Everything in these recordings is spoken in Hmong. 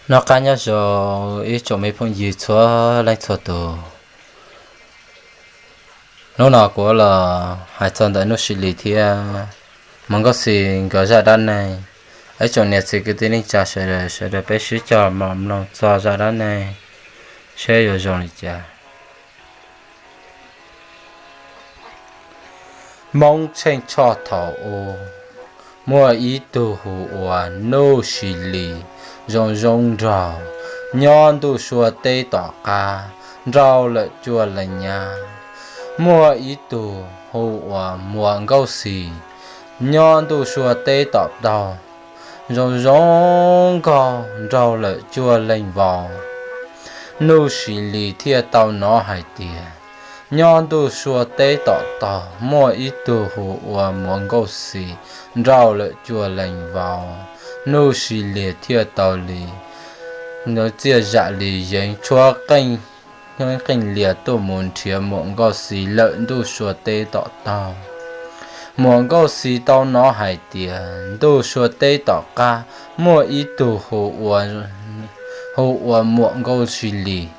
Noj qab nyob zoo ib tsoom me phooj ywg txhua leej txhua tus. Hnub no kuv los hais txog ntawm Nuj Sis Lis thiab Muas Nkauj Xis nkawd zaj dab neeg. Ib tsoom niam txiv kwv tij neej tsa sawv daws, sawv daws peb sib cog mloog txog zaj dab neeg seb yuav zoo li cas. Hmoob Tsheej Tshoj thaum ub, muaj ib tug hu ua Nuj Sis Lis, zoo zoo nraug, nyob ntuj sua teb tom qab, nrauj lawm cuaj leej nyab. Muaj ib tug hu ua Muas Nkauj Xis, nyob ntuj sua teb tom taug, zoo zoo nkauj, nrauj lawm cuaj leej vauv. Nuj Sis Lis thiaj tau hnov hais tias, nyob ntuj sua teb tom taug muaj ib tug hu ua Muas Nkauj Xis, nrauj lawm cuaj leej vauv. Nuj Sis Lis thiaj tau li txiaj zam li yeev tshuab qeej, qeej lias tuaj mus nrhiav Muas Nkauj Xis lawm ntuj sua teb tom taug. Muas Nkauj Xis tau hnov hais tias ntuj sua teb tom qab muaj ib tug hu ua Muas Nkauj Sis Lis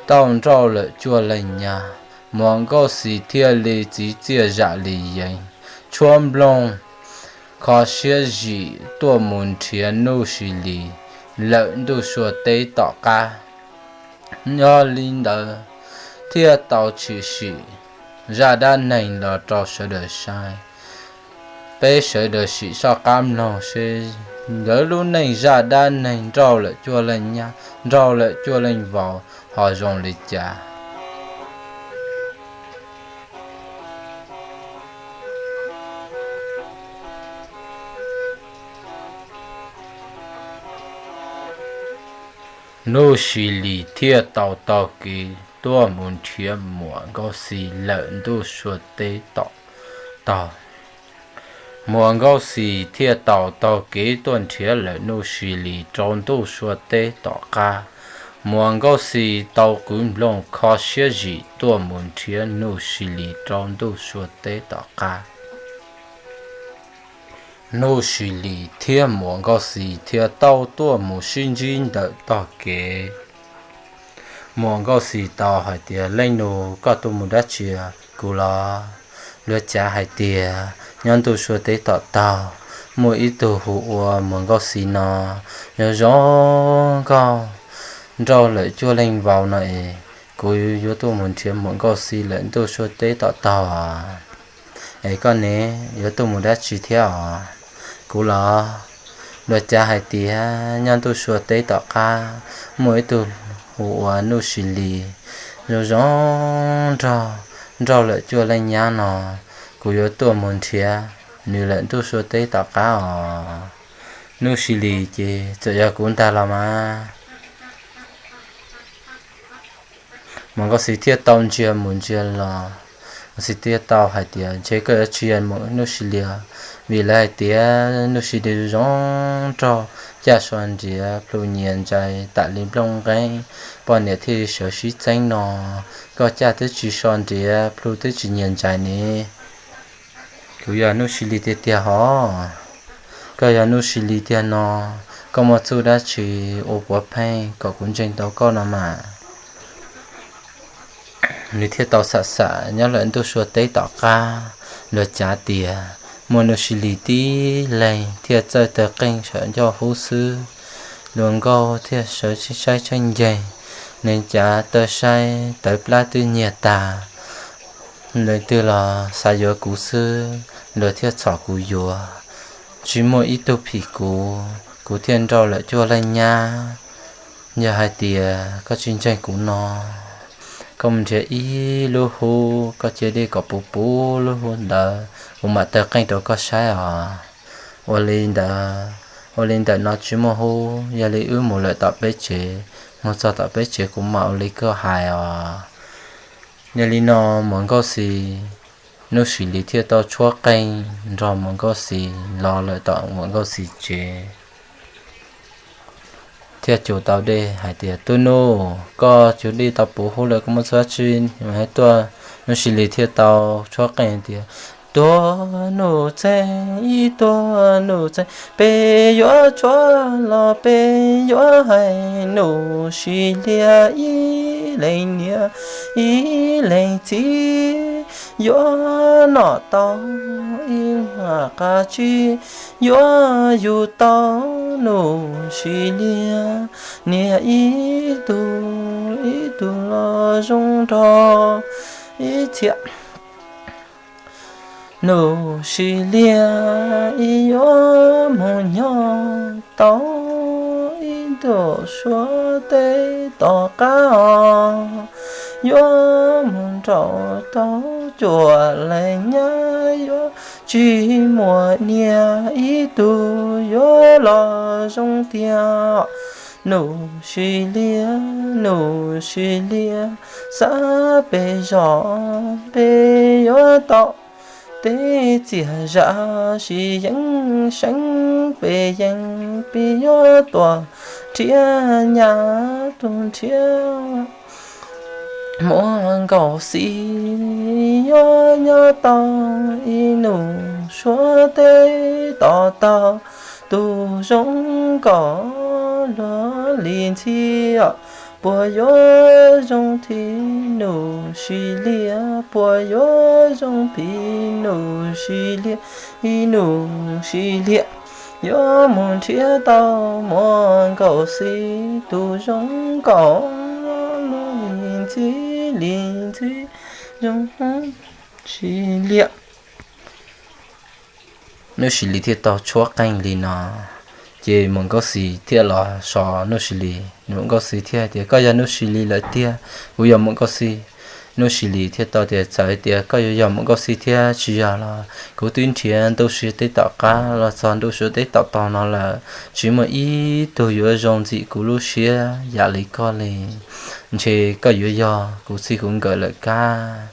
tau nrauj lawm cuaj leej nyab. Muas Nkauj Xis thiaj li txiv txiaj zam li yeev, tshuab nplooj, kho siab zim tuaj mus nrhiav Nuj Sis Lis lawm ntuj sua teb tom qab. Yog li ntawd thiaj tau tshwm sim zaj dab neeg los rau sawv daws saib. Peb sawv daws sim soj qab mloog seb nkawd lub neej zaj dab neeg nrauj lawm cuaj leej nyab, nrauj lawm cuaj leej vauv ho zoo li cas. Nuj Sis Lis thiaj tau taug kev tuaj mus nrhiav Muas Nkauj Xis lawm ntuj sua teb tom taug. Muas Nkauj Xis thiaj tau taug kev tuaj nrhiav lawm Nuj Sis Lis rau ntuj sua teb tom qab. Muas Nkauj Xis tau qwv nplooj kho siab zim tuaj mus nrhiav Nuj Sis Lis rau ntuj sua teb tom qab. Nuj Sis Lis thiab Muas Nkauj Xis thiaj tau tuaj mus sib ntsib ntawm tog kev. Muas Nkauj Xis tau hais tias, leej nus, koj tuaj mus dab tsi? Kuv los luag cav hais tias nyob ntuj sua teb tom taug muaj ib tug hu ua Muas Nkauj Xis no, zoo zoo nkauj, nrauj lawm cuaj leej vauv no es kuv yuav tuaj mus nrhiav Muas Nkauj Xis lawm ntuj sua teb tom taug. Es koj ne, yuav tuaj mus dab tsi thiab os? Kuv los luag cav hais tias nyob ntuj sua teb tom qab muaj ib tug hu ua Nuj Sis Lis, zoo zoo nraug, nrauj lawm cuaj leej nyab no, kuv yuav tuaj mus nrhiav nws lawm ntuj sua teb tom qab os. Nuj Sis Lis ces, txawm yog kuv ntag los mas. Muas Nkauj Xis thiaj tau ntsia mus ntsia los, Muas Nkauj Xis thiaj tau hais tias, ntshe koj yuav tsis yog Nuj Sis Lis, vim lawv hais tias Nuj Sis Lis zoo nraug, caj so nriav, plhu nyias ntsais tam li nplooj nqeeb, poj niam thiaj li sawv sib txeeb no. Koj caj twb tsis so nriav, plhu twb tsis nyias ntsais ne. Kuv yog Nuj Sis Lis tiag tiag hos. Koj yog Nuj Sis Lis tiag no, koj muaj txuj dab tsi ua puav pheej kom kuv ntseeg tau koj no mas? Nws thiaj tau xam xam nyob lawm ntuj sua teb tom qab, luag cav tias muaj Nuj Sis Lis tib leeg thiaj txawj taw qeej saum ncauj hub xwb. Luag nkauj thiaj sawv saib tsheej nceeg, nws cav taw saib tawv plab twb nyiag tag. Leej twg los xav yuav kuv xwb, luag thiaj txhom kuv yuav. Tsis muaj ib tug phim kuv, kuv thiaj nrauj lawm cuaj leej nyab. Yog hais tias koj tsis ntseeg kuv no, koj mus nrhiav ib lub hub, koj cia li kom puv puv lub hub ntawd, kuv mam taw qeej rau koj saib os. Ua li ntawd, ua li ntawm no tsis muaj hub, yog li wb mus lawm tom peb tsev, mus txog tom peb tsev kuv mam ua li koj hais os. Yog li no Muas Nkauj Xis, Nuj Sis Lis thiaj tau tshuab qeej nrog Muas Nkauj Xis los lawm tom Muas Nkauj Xis tsev, thiaj cug tau dej hais tias, tub nuj, koj cug dej tau puv hub lawm, koj muaj txuj dab tsi tuaj? Nuj Sis Lis thiaj tau tshuab qeej tias, tuag Nuj Txeeg, ib tuag Nuj Txeeg, peb yuav tshuab los peb yuav hais Nuj Sis Liag ib leeg niam ib leeg txiv, yuav noj tau ib qab tsi yuav yug tau Nuj Sis Liag niam ib tug, ib tug los zoo nrog ib txhia. Nuj Sis Liag ib yuav mus nyob tau ib ntuj suav teb tom qab os, yuav mus nraum tau cuaj leeg nyab, yuav tsis muaj niam ib tug yuav los zoo tiag. Nuj Sis Liag, Nuj Sis Liag, xav pes zog peb yuav tau tej txiaj zam, sis yeej seev pes yees peb yuav tuaj nrhiav nyab tug nrhiav Muam Nkauj Xis, yuav nyob tau ib ntuj suav teb tom tau tus zoo nkauj luag li ntxhi. Puas yuav zoo thiab Nuj Sis Liag, puas yuav zoo thiab Nuj Sis Liag, ib Nuj Sis Liag yuav mus nrhiav tau Muam Nkauj Xis tus zoo nkauj luag li ntxhi, li ntxhi zoo Sis Liag. Nuj Sis Liag thiaj tau tshuab qeej li no, ces Muam Nkauj Xis thiaj los so Nuj Sis Liag. Muam Nkauj Xis thiaj tias, Koj yog Nuj Sis Liag lawm tiag? Kuv yog Muam Nkauj Xis. Nuj Sis Liag thiaj tau tias, Txawm hais tias koj yuav yog Muam Nkauj Xis thiab tsis yog los kuv twb nrhiav ntuj suav teb tom qab los txog ntuj suav teb tom tau no lawm, tsis muaj ib tug yuav zoo ntxim kuv lub siab yam li koj li. Ntshe koj yuav yog kuv txij kuv nkawm lawm kab.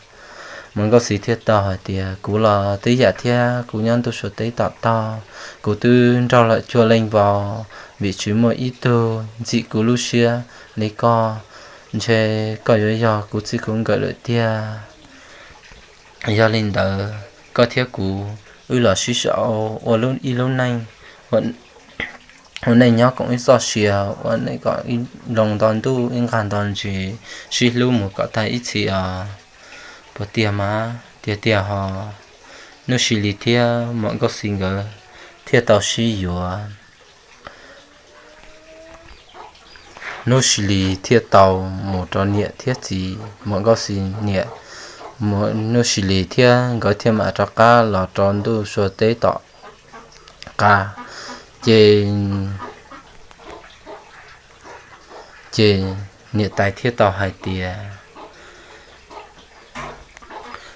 Muam Nkauj Xis thiaj tau hais tias, Kuv los twb yam thiab, kuv nyob ntuj suav teb tom tau, kuv twb nrauj lawm cuaj leej vauv, vim tsis muaj ib tug ntxim kuv lub siab li koj. Ntshe koj yuav yog kuv txij kuv nkawm lawm tiag. Yog li ntawd koj thiab kuv wb los sib sau ua ib lub neej, ua neej nyob koom ib txoj sia, ua neej kom ib nploos nto ntuj ib nqag nto ntsis, sib hlub mus kom tag ib txhis os. Puas tiag mas? Tiag tiag hos. Nuj Sis Liag thiab Muam Nkauj Xis nkawd thiaj tau sib yuav. Nuj Sis Liag thiaj tau mus rau niam thiab txiv Muam Nkauj Xis niam. Nuj Sis Liag thiab nkawd thiaj mam rov qab los rau ntuj suav teb tom qab. Ces, ces niam tais thiaj tau hais tias,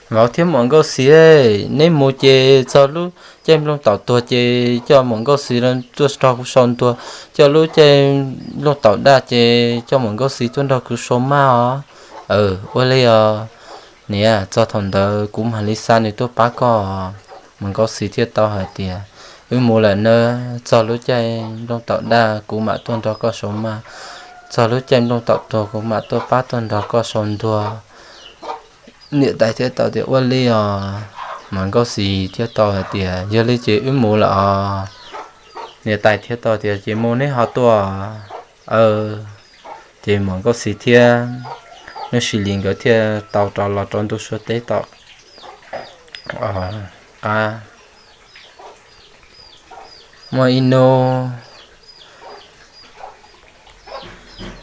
Vauv thiab Muam Nkauj Xis, neb mus ces txog lub caij nplooj taum tuag ces coj Muam Nkauj Xis los tuaj nrog kuv sau ntuag, coj lub caij nplooj taum daj ces coj Muam Nkauj Xis tuaj nrog kuv sau maj os. Ua li os niam, txog thaum ntawd kuv mam li xa nws tuaj pab koj. Muam Nkauj Xis thiaj tau hais tias, Wb mus lawm nawb, txog lub caij nplooj taum daj kuv mam tuaj nrog koj sau maj, txog lub caij nplooj taum tuag kuv mam tuaj pab tuaj nrog koj sau ntuag. Niam tais thiaj tau tias, Ua li os. Muam Nkauj Xis thiaj tau hais tias, Yog li ces wb mus lawm os. Niam tais thiaj tau tias, Ces mus neb ho tuaj. Ces Muam Nkauj Xis thiab Nuj Sis Liag nkawd thiaj tau rov los rau ntuj suav teb tom qab. Muaj ib hnub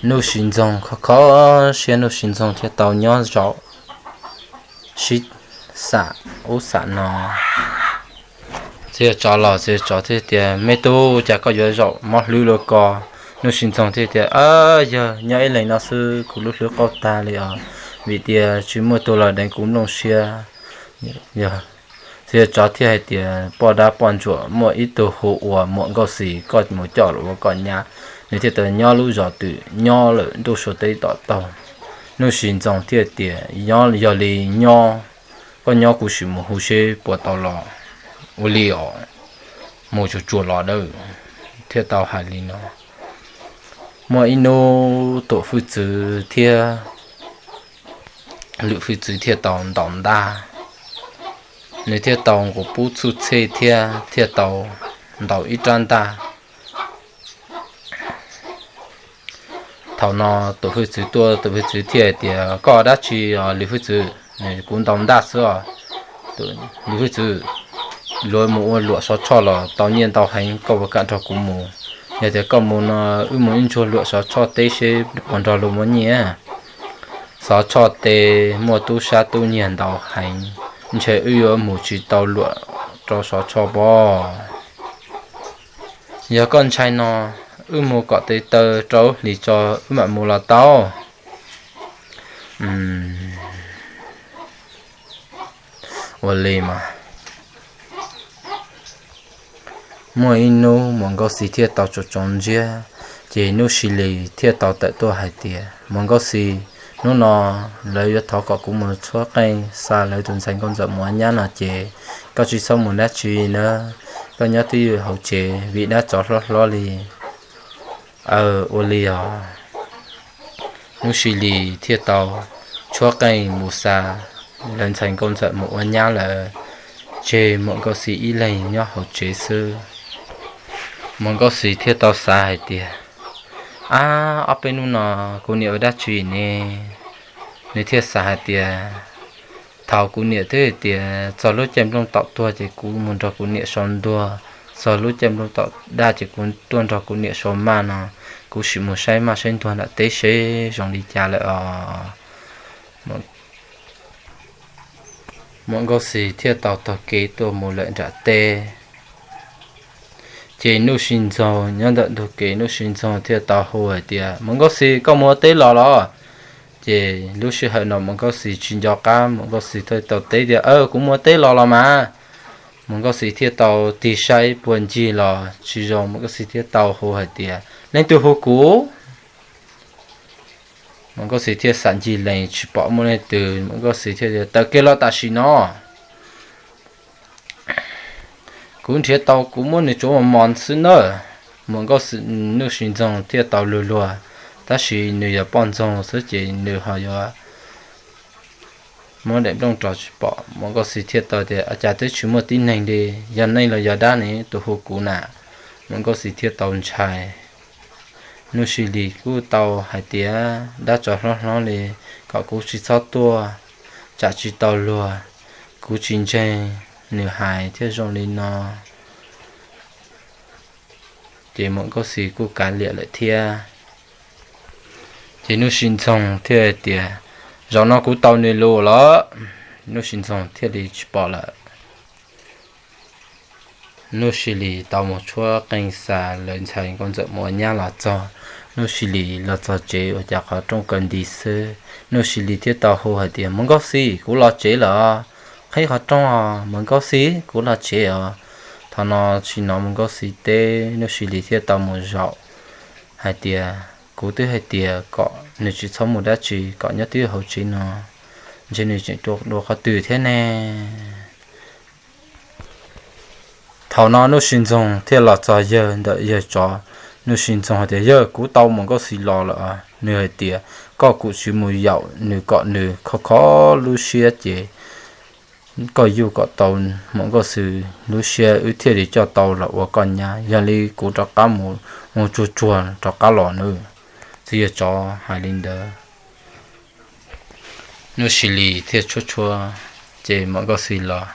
Nuj Sis Ntxoog kho kho siab, Nuj Sis Ntxoog thiaj tau nyob zaum sib xam ub xam no. Txiv yawg tsov los txiv yawg tsov thiaj tias, Me tub, cas koj yuav zaum mob hlwb luaj ko? Nuj Sis Ntxoog thiaj tias, Yog nyob ib leeg no xwb kuv lub hlwb qaug tag li os, vim tias tsis muaj tus los deev kuv nplooj siab. Yog txiv yawg tsov thiaj hais tias, Poj dab poj ntsuam, muaj ib tug hu ua Muam Nkauj Xis, koj mus coj los ua koj nyab. Nws thiaj tau nyob lub zos twg nyob lawm ntuj suav teb tom taug. Nuj Sis Ntxoog thiaj tias, Yog li nyob, koj nyob kuv sim mus hu seb puas tau los. Ua li os, mus tsuag tsuag los dawb. Thiaj tau hais li no. Muaj ib hnub tuam fwj txwv thiab lwm fwj txwv thiaj tau ntaus ntaj. nws thiaj tau nqus pub txhwj txhej thiab thiaj tau ntaus ib rab ntaj. Thaum no tus hwj txwv tuaj, tus hwj txwv thiaj tias, Koj dab tsi os li hwj txwv? Nws, Kuv ntaus ntaj xwb os. Li hwj txwv, luag mus ua luam sov tshoj los tau nyiaj ntau heev, koj puas kam nrog kuv mus? Yog tias koj mus no, wb mus ib ntsuag luam sov tshoj teb seb puas nrog luag muaj nyiaj. Sov tshoj teb muaj tub sab tub nyiag ntau heev, ntshe wb yuav mus tsis tau luam rau sov tshoj pob. Yog koj ntshai no, wb mus kom tes taw rau hlis tso wb mam mus los tau. Ua li mas muaj ib hnub Muam Nkauj Xis thiaj tau tsaus tsaus ntsiab, ces Nuj Sis Lis thiaj tau tawm tuaj hais tias, Muam Nkauj Xis, hnub no lawv yuav thov kom kuv mus tshuab qeej xa lawv tus ntxhais nkauj ntxawm mus ua nyab no ces koj tsis txhob mus dab tsi na, koj nyob twj ywm hauv tsev vim dab tsov hlob hlob li. Aw, ua li os. Nuj Sis Lis thiaj tau tshuab qeej mus xa lawv ntxhais nkauj ntxawm mus ua nyab lawm, tseg Muam Nkauj Xis ib leeg nyob hauv tsev xwb. Muam Nkauj Xis thiaj tau xav hais tias, Ab, ob peb hnub no kuv niam ua dab tsi ne? Nws thiaj xav hais tias, Thaum kuv niam twb hais tias txog lub caij nplooj taum tuag ces kuv mus nrog kuv niam sau ntuag, txog lub caij nplooj taum daj ces kuv tuaj nrog kuv niam sau maj no, kuv sim mus saib maj saib ntuag nram teb seb zoo li cas lawm os. Muam Nkauj Xis thiaj tau taug kev tuaj mus lawm nram teb. Ces Nuj Sis Ntxoog nyob ntawm ntug kev, Nuj Sis Ntxoog thiaj tau hu hais tias, Muam Nkauj Xis, koj mus ua teb los los? Ces lub sij hawm no Muam Nkauj Xis tsis nco qab, Muam Nkauj Xis thiaj tau teb tias, Aw, kuv mus ua teb los los mas. Muam Nkauj Xis thiaj tau tig saib puag ncig los tsis zoo, Muam Nkauj Xis thiaj tau hu hais tias, Leej twg hu kuv? Muam Nkauj Xis thiaj xam ncig lees tsis pom muaj leej twg, Muam Nkauj Xis thiaj tias, Tawm kiag los tam sim no. Kuv nrhiav tau kuv muab nws tsuav mos mos xwb nawb. Muam Nkauj Xis, Nuj Sis Ntxoog thiaj tau luag luag, tab sis nws yog poj ntxoog xwb ces nws ho yuav muab daim nplooj rau tsis pom. Muam Nkauj Xis thiaj tau tias, Cas twb tsis muaj tib neeg li, yog neeg los yog dab ne tus hu kuv na? Muam Nkauj Xis thiaj tau ntshai. Nuj Sis Lis kuj tau hais tias, Dab tsov hlob hlob li, kom kuv tsis txhob tuaj, tsam tsis tau luag, kuv tsis ntseeg nws hais thiaj zoo li no. Ces Muam Nkauj Xis kuj kav liam lawm thiab. Ces Nuj Sis Ntxoog thiaj tias, Zaum no kuv tau nws lus lawm. Nuj Sis Ntxoog thiaj li tsis pom lawm. Nuj Sis Lis tau mus tshuab qeej xa lawv ntxhais nkauj ntxawm mus ua nyab los txog, Nuj Sis Lis los txog tsev ua cas qhov rooj kaw nti xwb. Nuj Sis Lis thiaj tau hu hais tias, Muam Nkauj Xis, kuv los tsev lawm. Qhib qhov rooj os, Muam Nkauj Xis, kuv los tsev os. Thaum no tsis hnov Muam Nkauj Xis teb, Nuj Sis Lis thiaj tau mus zaum hais tias, Kuv twb hais tias kom nws tsis txhob mus dab tsi, kom nyob twj ywm hauv tsev no, ntshe nws tseem dua qhov twg thiab ne. Thaum no Nuj Sis Ntxoog thiaj los txog yawg ntawm yawg tsov. Nuj Sis Ntxoog hais tias, Yawg, kuv tau Muam Nkauj Xis los lawm. Nws hais tias, Koj kum tsis mus yaum nws kom nws kho kho lub siab ces koj yuj kom tau Muam Nkauj Xis lub siab wb thiaj li coj tau los ua koj nyab. Yog li kuv rov qab mus, mus tsuag tsuag rov qab los nawb. Txiv yawg tsov hais li ntawd, Nuj Sis Lis thiaj tshuab tshuab, ces Muam Nkauj Xis los.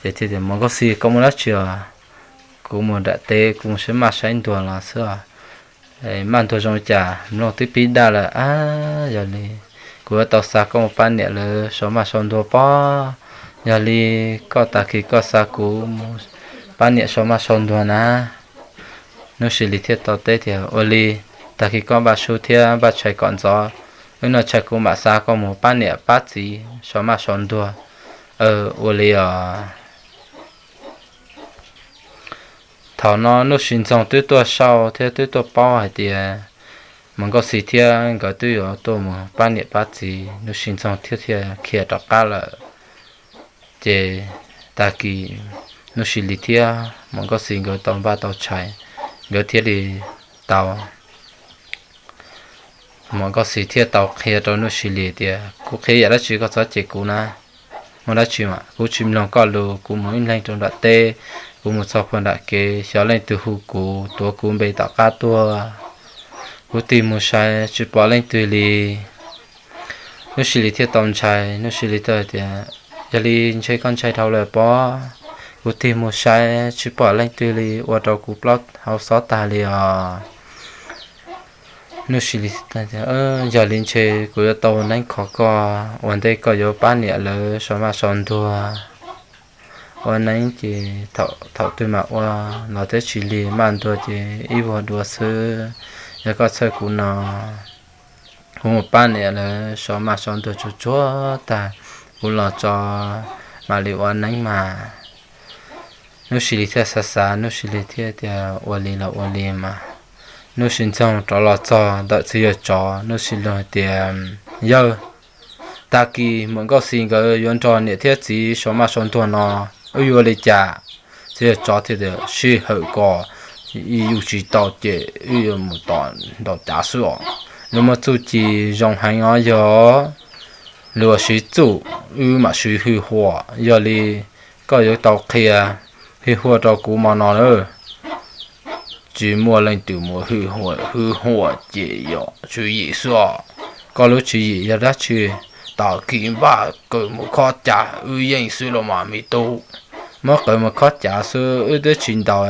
Ces thiaj tias, Muam Nkauj Xis, koj mus dab tsi os? Kuv mus nram teb, kuv mus saib maj saib ntuag los xwb os. Maj ntuag zoo cas, nplooj twb pib daj lawm a. Yog li kuv yuav tau xa koj mus pab niam lawv sau maj sau ntuag pob. Yog li koj tag kis koj xa kuv mus pab niam sau maj sau ntuag na. Nuj Sis Lis thiaj tau teb tias, Ua li, tag kis koj npaj sub thiab npaj tshais kom ntxov, wb noj tshais kuv mam xa koj mus pab niam pab txiv sau maj sau ntuag. Ua li os. Thaum no Nuj Sis Ntxoog twb tuaj sau thiab twb tuaj paub hais tias Muam Nkauj Xis thiab nkawd twb yuav tuaj mus pab niam pab txiv, Nuj Sis Ntxoog thiaj thiaj khiav rov qab lawm. Ces tag kis Nuj Sis Lis thiab Muam Nkauj Xis nkawd tau npaj tau tshais, nkawd thiaj li tau, Muam Nkauj Xis thiaj tau qhia rau Nuj Sis Lis tias, Kuv qhia yam dab tsi koj txhob cem kuv na. Ua dab tsi mas kuv tsis mloog koj lus, kuv mus ib leeg rau nram teb, kuv mus txog puag nram kev xyov leej twg hu kuv, tuav kuv npe tom qab tuaj. Kuv tig mus saib tsis pom leej twg li. Nuj Sis Lis thiaj tau ntshai, Nuj Sis Lis thiaj tias, yog li ntshe koj ntshai dhau lawm pob. Kuv tig mus saib tsis pom leej twg li, ua rau kuv plaub hau xob tag li os. Nuj Sis Lis, yog li ntshe kuv yuav tau neeb kho koj, ua ntej koj yuav pab niam lawv sau maj sau ntuag. Ua neeb ces thaum twg mam ua los twb tsis lig, maj ntuag ces ib vuag dua xwb. Yog koj txhawj kuv no, kuv mus pab niam lawv sau maj sau ntuag tsuag tsuag tag, kuv los tso mam li ua neeb mas. Nuj Sis Lis thiaj xav xav, Nuj Sis Lis thiaj tias ua li los ua li mas. Nuj Sis Ntxoog rov los txog ntawm txiv yawg tsov, Nuj Sis Lis tias, yawg, tag kis muam Nkauj Xis nkawd yuav nrog niam thiab txiv sau maj sau ntuag no, wb yuav ua li cas? Txiv yawg tsov thiaj tias, sij hawm ko yus tsis tau ces wb yuav mus tom ntaus cav xwb os. Luag muaj txuj ci zoo heev os yawg, luag siv txuj, wb mam siv hwj huam. Yog li koj yuav tau qhia hwj huam rau kuv mog no lawm. Tsis muaj leej twg muaj hwj huam, hwj huam ces yog tswv yim xwb os. Koj lub tswv yim yog dab tsi? Tag kis npaj kawm mus khob cav, wb yeej xwb los mas me tub. Muab kawm mus khob cav xwb, wb twb tsis ntaus,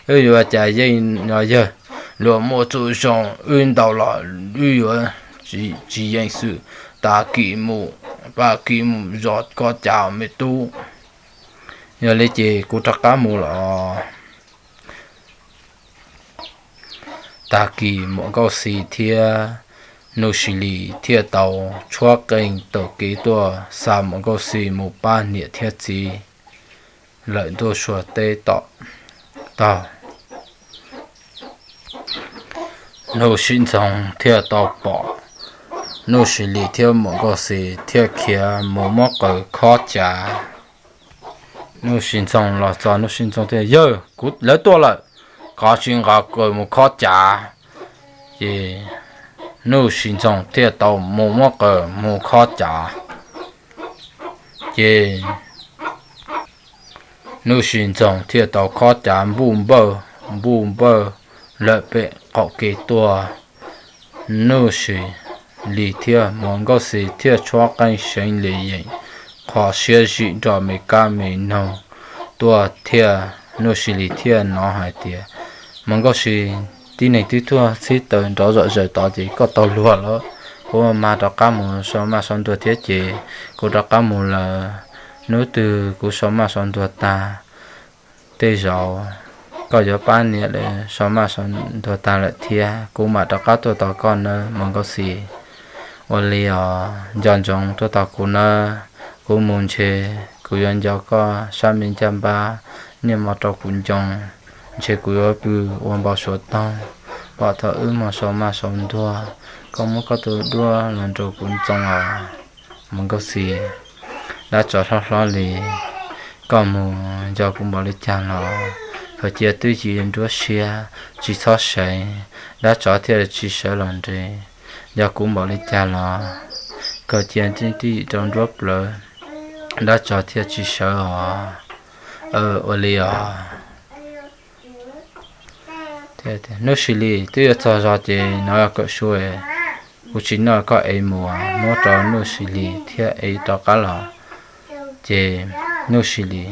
wb yuav cas yeej no yawg. Luag muaj txuj zoo, wb ntaus los wb yuav tsis yeej xwb. Tag kis mus, tag kis mus zov khob cav me tub. Yog li ces kuv rov qab mus los. Tag kis muam Nkauj Xis thiab Nuj Sis Lis thiaj tau tshuab qeej taug kev tuaj xa muam Nkauj Xis mus pab niam thiab txiv lawm ntuj sua teb tom tog. Nuj Sis Ntxoog thiaj tau pom Nuj Sis Lis thiab muam Nkauj Xis thiaj khiav mus muab qaws khob cav. Nuj Sis Ntxoog los txog, Nuj Sis Ntxoog thiaj, yawg, kuv, lawv tuaj lawm, koj tsis nqa qaws mus khob cav. Ces Nuj Sis Ntxoog thiaj tau mus muab qaws mus khob cav. Ces Nuj Sis Ntxoog thiaj tau khob cav npuj npawj, npuj npawj lawm pem qaum kev tuaj. Nuj Sis Lis thiab muam Nkauj Xis thiaj tshuab qeej seev le yeem, qhov siab zim nrog me kab me noog tuaj thiab. Nuj Sis Lis thiaj hnov hais tias, muam Nkauj Xis, tib neeg twb tuaj txhib taws nrov zom zaws tod ces koj tau luag lawm. Kuv mas rov qab mus sau maj sau ntuag thiab ces kuv rov qab mus lawm. Hnub twg kuv sau maj sau ntuag tag, tej zaum koj yuav pab niam lawv sau maj sau ntuag tag lawm thiab, kuv mam rov qab tuaj tos koj nawb muam Nkauj Xis. Ua li os, nco ntsoov tuaj tos kuv nawb. Kuv mus ntshe kuv yuav nco koj sab me ncaj npab, niaj hmo rau kuv ncoo. Ntshe kuv yuav pw ua npau suav toog, pom thaum wb mus sau maj sau ntuag, koj muab koj tus duab los nrog kuv ntxoov os. Muam Nkauj Xis, dab tsov hlob hlob li, koj mus nco kuv npaum li cas los kawg cia twj ywm nruab siab, tsis txhob seev, dab tsov thiaj tsis sawv los nres. Nco kuv npaum li cas los kawg cia twj ywm rau nruab plawv, dab tsov thiaj tsis sawv os. Ua li os. Nuj Sis Lis, twb yuav txog zog ces no kawm su, kuv tsis noj, koj ev mus. Muab rau Nuj Sis Lis thiaj ev rov qab los. Ces Nuj Sis Lis,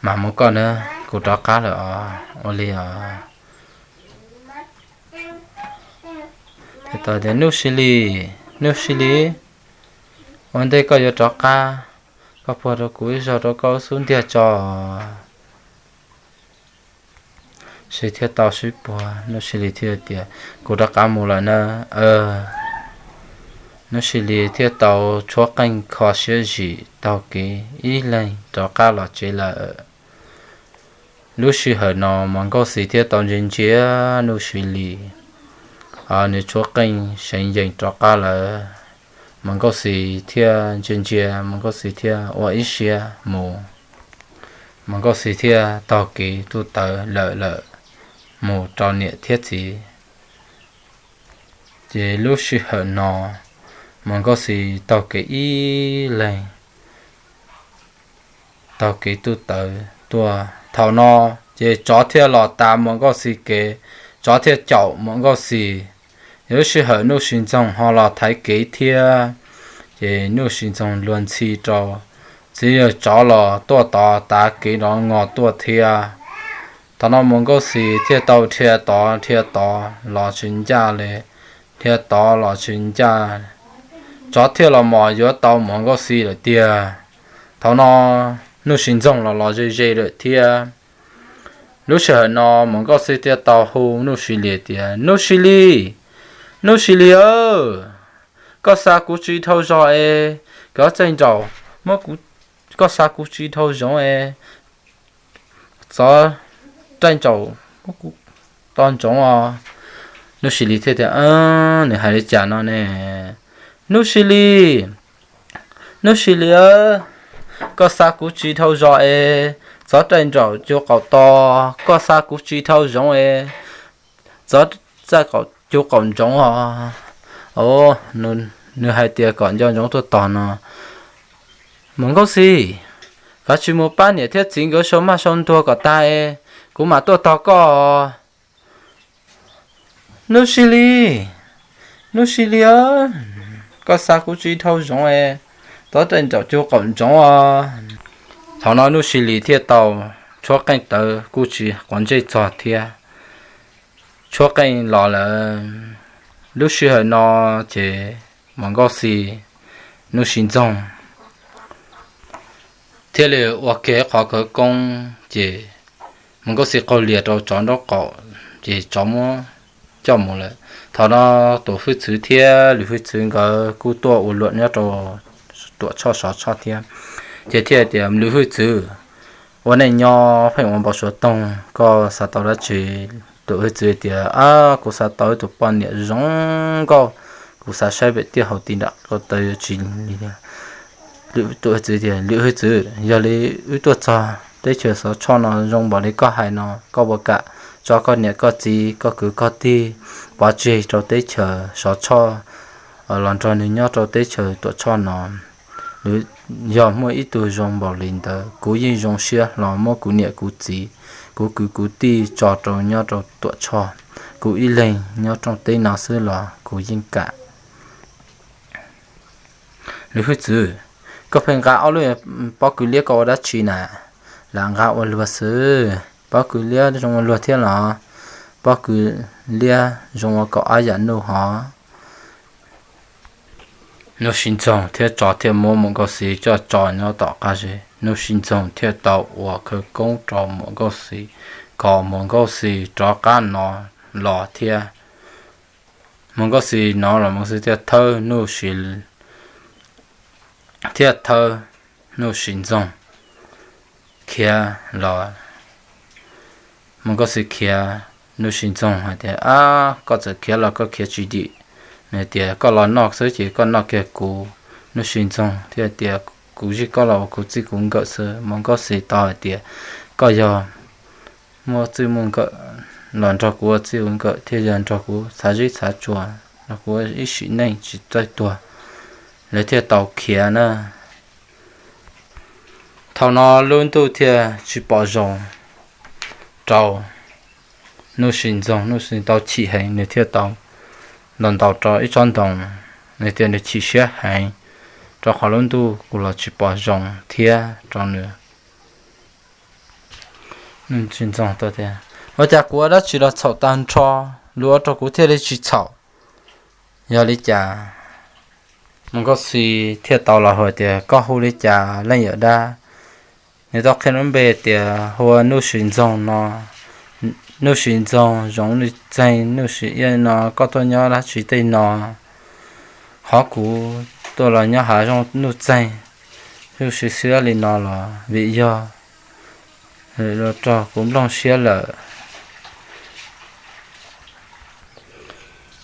mam mus koj na, kuv rov qab lawm os. Ua li os. Nuj Sis Lis, Nuj Sis Lis, ua ntej koj yuav rov qab, koj puag rau kuv ib zaug rau koj lub xub ntiag tso. Sis thiaj tau sib puag, Nuj Sis Lis thiaj tias, kuv rov qab mus lawm na. Nuj Sis Lis thiaj tau tshuab qeej kho siab zim taug kev ib leeg rov qab los tsev lawm. Lub sij hawm no Muam Nkauj Xis thiaj tau ntsia ntsia Nuj Sis Lis, nws tshuab qeej seev yees rov qab lawm. Muam Nkauj Xis thiaj ntsia ntsia, Muam Nkauj Xis thiaj ua ib siab mus. Muam Nkauj Xis thiaj taug kev tuaj tawv lawm lawm mus rau niam thiab txiv. Ces lub sij hawm no Muam Nkauj Xis taug kev ib leeg, taug kev tuj tawv tuaj. Thaum no ces tsov thiaj los tav Muam Nkauj Xis kev, tsov thiaj caum Muam Nkauj Xis. Lub sij hawm Nuj Sis Ntxoog ho los thaiv kev thiab, ces Nuj Sis Ntxoog luag ntxhi rau, txiv yawg tsov los tuaj tod tav kev rov ngos tuaj thiab. Thaum no Muam Nkauj Xis thiaj tau dhia tod dhia tod los tsis ncaj li, dhia tod los tsis ncaj, tsov thiaj los mos yuav tau Muam Nkauj Xis lawm tiag. Thaum no Nuj Sis Ntxoog los los ze ze lawm thiab. Lub sij hawm no Muam Nkauj Xis thiaj tau hu Nuj Sis Lis tias, Nuj Sis Lis, Nuj Sis Lis aw, koj xa kuv tsis dhau zog es, koj txaij nraum muab, koj xa kuv tsis dhau zoov es, txov txaij nraum muab kuv to ntsoov os. Nuj Sis Lis thiaj tias, nws hais li cas no ne? Nuj Sis Lis, Nuj Sis Lis aw, koj xa kuv tsis dhau zog es, txov txaij nraum cuv qaum to, koj xa kuv tsis dhau zoov es, txov txaij nraum cuv qaum ntsoov os. Nws hais tias kom nco ntsoov tuaj tos no. Muam Nkauj Xis, koj tsis mus pab niam thiab txiv nkawd sau maj sau ntuag kom tag es, kuv mam tuaj tos koj. Nuj Sis Lis, Nuj Sis Lis aw, koj xa kuv tsis dhau zoov es, txov txaij nraum cuv qaum ntsoov os. Thaum no Nuj Sis Lis thiaj tau tshuab qeej tawv kuj tsis quav ntsej txog thiab, tshuab qeej los lawm. Lub sij hawm no ces Muam Nkauj Xis, Nuj Sis Ntxoog thiaj li ua kiag qhov khawv koob ces Muam Nkauj Xis qaug lias rau tsov nraub qaum, ces tsov muab coj mus lawm. Thaum no Tuam Hwj Txwv thiab Lwm Hwj Txwv nkawd kuj tuaj ua luam nyob rau Tuam Tshoj Sov Tshoj thiab. Ces thiaj tias, Lwm Hwj Txwv, ua neej nyob pheej ua npau suav toog, koj xav tau dab tsi? Tuam Hwj Txwv tias, Ab, kuv xav tau ib tug poj niam zoo nkauj, kuv xav saib pem tiaj hauv ti nram ko taw yuav tsis li. Tuam Hwj Txwv tias, Lwm Hwj Txwv, yog li wb tuaj txog teb chaws Sov Tshoj no zoo npaum li koj hais no, koj puas kam tso koj niam koj txiv, koj kwv koj tij pov tseg rau teb chaws Sov Tshoj los nrog nws nyob rau teb chaws Tuam Tshoj no? Yog muaj ib tug zoo npaum li ntawd, kuv yeej zoo siab hlo muab kuv niam kuv txiv, kuv kwv kuv tij tso rau nyob rau Tuam Tshoj. Kuv ib leeg nyob rooj teb no xwb los kuv yeej kam. Lwm Hwj Txwv, koj pheej nqa ob lub pob kws liab koj ua dab tsi na? Lam nqa ua luag xwb. Pob kws liab zoo ua luag thiab los? Pob kws liab zoo ua kaum ob yam nuj hov. Nuj Sis Ntxoog thiab tsov thiaj muab Muam Nkauj Xis coj tso nyob tom qab zes. Nuj Sis Ntxoog thiaj tau ua khawv koob rau Muam Nkauj Xis, kom Muam Nkauj Xis rov qab no los thiab. Muam Nkauj Xis no los Muam Nkauj Xis thiaj thawb Nuj Sis, thiaj thawb Nuj Sis Ntxoog khiav los. Muam Nkauj Xis khiav, Nuj Sis Ntxoog hais tias, Ab, koj txawm khiav los koj khiav tsis dim. Nws tias, Koj los noj xwb ces koj noj kiag kuv. Nuj Sis Ntxoog thiaj tias, Kuv zij koj los ua kuv txij kuv nkawm xwb. Muam Nkauj Xis tau hais tias, Koj yog muaj txij muaj nkawm los nrog kuv ua txij ua nkawm thiaj yog nrog kuv txhav zeb txhav tsua, nrog kuv ua ib sim neej tsis txawj tuag. Lawv thiaj tau khiav na. Thaum no lub ntuj thiaj tsis pom zoo rau Nuj Sis Ntxoog. Nuj Sis tau chim heev, nws thiaj tau ntaus ntaus rau ib tsob ntoo. Nws tias nws chim siab heev rau qhov lub ntuj kuj los tsis pom zoo thiab rau nws. Nuj Sis Ntxoog tau tias, Ua cas kuv ua dab tsi los txhaum tag nrho, luag ua rau kuv thiaj li tsis txhaum? Yog li cas? Muam Nkauj Xis thiaj tau los hais tias, Koj hu li cas leej yawm dab? Nws tau qhia lub npe tias hu ua Nuj Sis Ntxoog no. Nuj Sis Ntxoog Zoov Nuj Txeeg, Nuj Sis Iab no, koj tuaj nyob dab tsi tej no? Qhov kuv tuaj los nyob hav zoov Nuj Txeeg, Nuj Sis Iab li no los vim yog luag raug kuv nplooj siab lawm.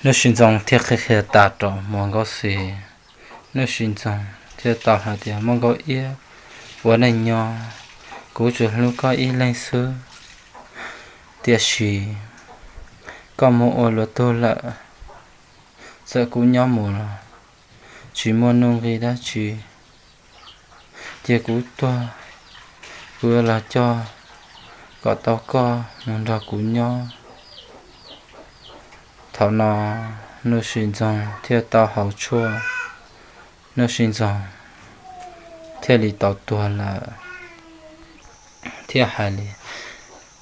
Nuj Sis Ntxoog thiaj qhia qhia tas rau Muam Nkauj Xis. Nuj Sis Ntxoog thiaj tau hais tias, Muam Nkauj Iab, ua neej nyob kuv tsuas hlub koj ib leeg xwb, tiam sis koj mus ua luag tug lawm. Txawm kuv nyob mus los tsis muaj nuj nqis dab tsi, cia kuv tuag, kuv yuav los coj kom tau koj mus nrog kuv nyob. Thaum no Nuj Sis Ntxoog thiaj tau haus tshuaj, Nuj Sis Ntxoog thiaj li tau tuag lawm. Thiaj hais li,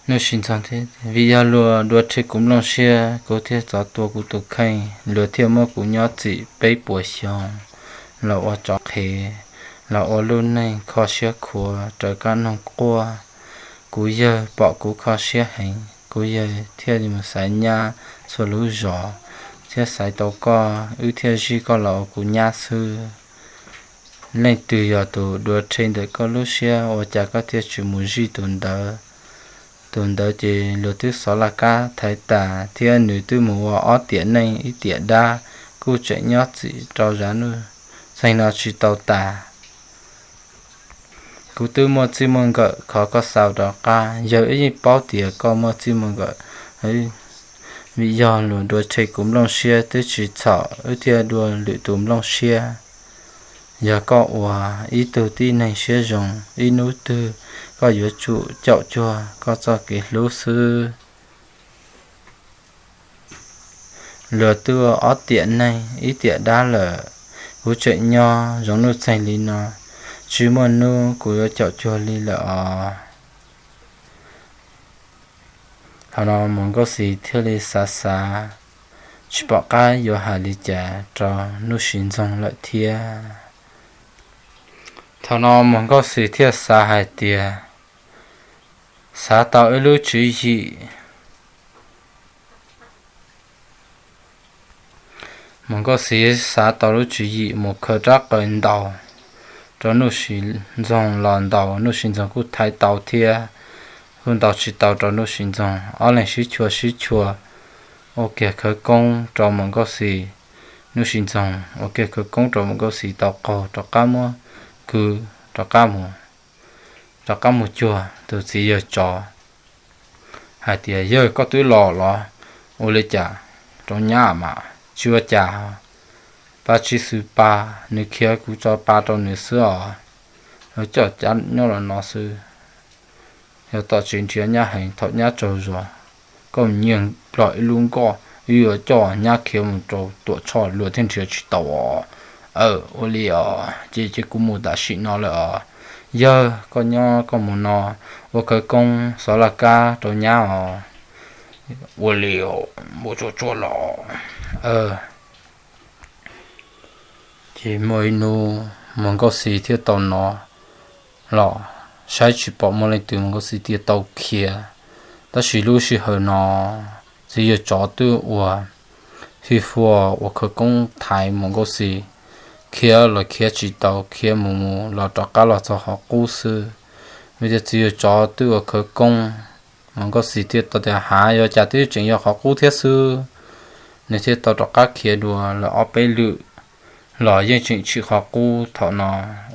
Nuj Sis Ntxoog thiaj, vim yog luag dua rhe kuv nplooj siab, kuv thiaj txov tua kuv tus kheej, luag thiaj muab kuv nyob txim peb puas xyoo, los ua tsov qhev, los ua lub neej kho siab khuav raws kab noog quaj. Kuv yawg pom kuv kho siab heev, kuv yawg thiaj li mus xaiv nyab txhua lub zos, thiaj xaiv tau koj, wb thiaj zij koj los ua kuv nyab xwb. Leej twg yog tus dua rhe ntawm koj lub siab, ua cas koj thiaj tsis mus zij tus ntawd? Tus ntawd ces luag twb xov laj kab thaiv tas thiab nws twb mus ua ob tiam neej ib tiam dab, kuj tseem nyob txim rau zaj nuj txeeg no tsis tau tas. Kuv twb muaj txij muaj nkawm, khov koj xav rov qab, yawg wb yeej paub tias koj muaj txij muaj nkawm, vim yog luag dua rhe kuv nplooj siab twb tsis txhaum, wb thiaj dua lwm tus nplooj siab. Yog koj ua ib tug tib neeg siab zoo, ib hnub twg koj yuav tsum caum cuag koj txoj kev hlub xwb. Luag twb ua ob tiam neeg ib tiam dab lawm, kuv tseem nyob zoo nuj txeeg li no, tsis muaj hnub kuv yuav caum cuag li lawm os. Thaum no Mus Nkauj Xis thiaj li xav xav, tsis pom qab yuav hais li cas rau Nuj Sis Ntxoog lawm thiab. Thaum no Mus Nkauj Xis thiaj xav hais tias, xav tau ib lub tswv yim, Mus Nkauj Xis xav tau lub tswv yim mus khaws rab qws ntaus rau Nuj Sis Ntxoog los ntaus, Nuj Sis Ntxoog kuj thaiv tau thiab, kuj ntaus tsis tau rau Nuj Sis Ntxoog. Ob leeg sib chua sib chua, ua kiag khawv koob rau Mus Nkauj Xis. Nuj Sis Ntxoog ua kiag khawv koob rau Mus Nkauj Xis tau qaug rov qab muab kwv rov qab mus, rov qab mus cuag tus txiv yawg tsov hais tias, yawg, koj twb los los, ua li cas rau nyab mas tsis ua cas, pab tsis xwm pa, nws khiav kuv tso pa rau nws xwb os, coj cab nyob los no xwb. Yog tom tsev nrhiav nyab heev, thaum nyab tsaug zog, koj mus nyiag plog ib lub nkoj, wb yuav coj nyab khiav mus rau Tuam Tshoj, luag thiaj nrhiav tsis tau os. Ua li os, ces ces kuv mus tam sim no lawm os. Yawg, koj nyob koj mus no, ua khawv koob xov laj kab rau nyab os. Ua li, mus tsuag tsuag los. Ces muaj ib hnub Mus Nkauj Xis thiaj tau hnov los, saib tsis pom muaj leej twg, Mus Nkauj Xis thiaj tau khiav. Tab sis lub sij hawm no txiv yawg tsov twb ua hwj huaj ua khawv koob thaiv Mus Nkauj Xis, khiav los khiav tsis tau, khiav mus mus los rov qab los txog qhov qub xwb. Vim tias txiv yawg tsov twb ua khawv koob, Mus Nkauj Xis thiaj tau tias, hav, yog cas twb tseem yog qhov qub thiab xwb. Nws thiaj tau rov qab khiav dua lawm ob peb lwm los yeej tseem tsim qhov qub thaum no,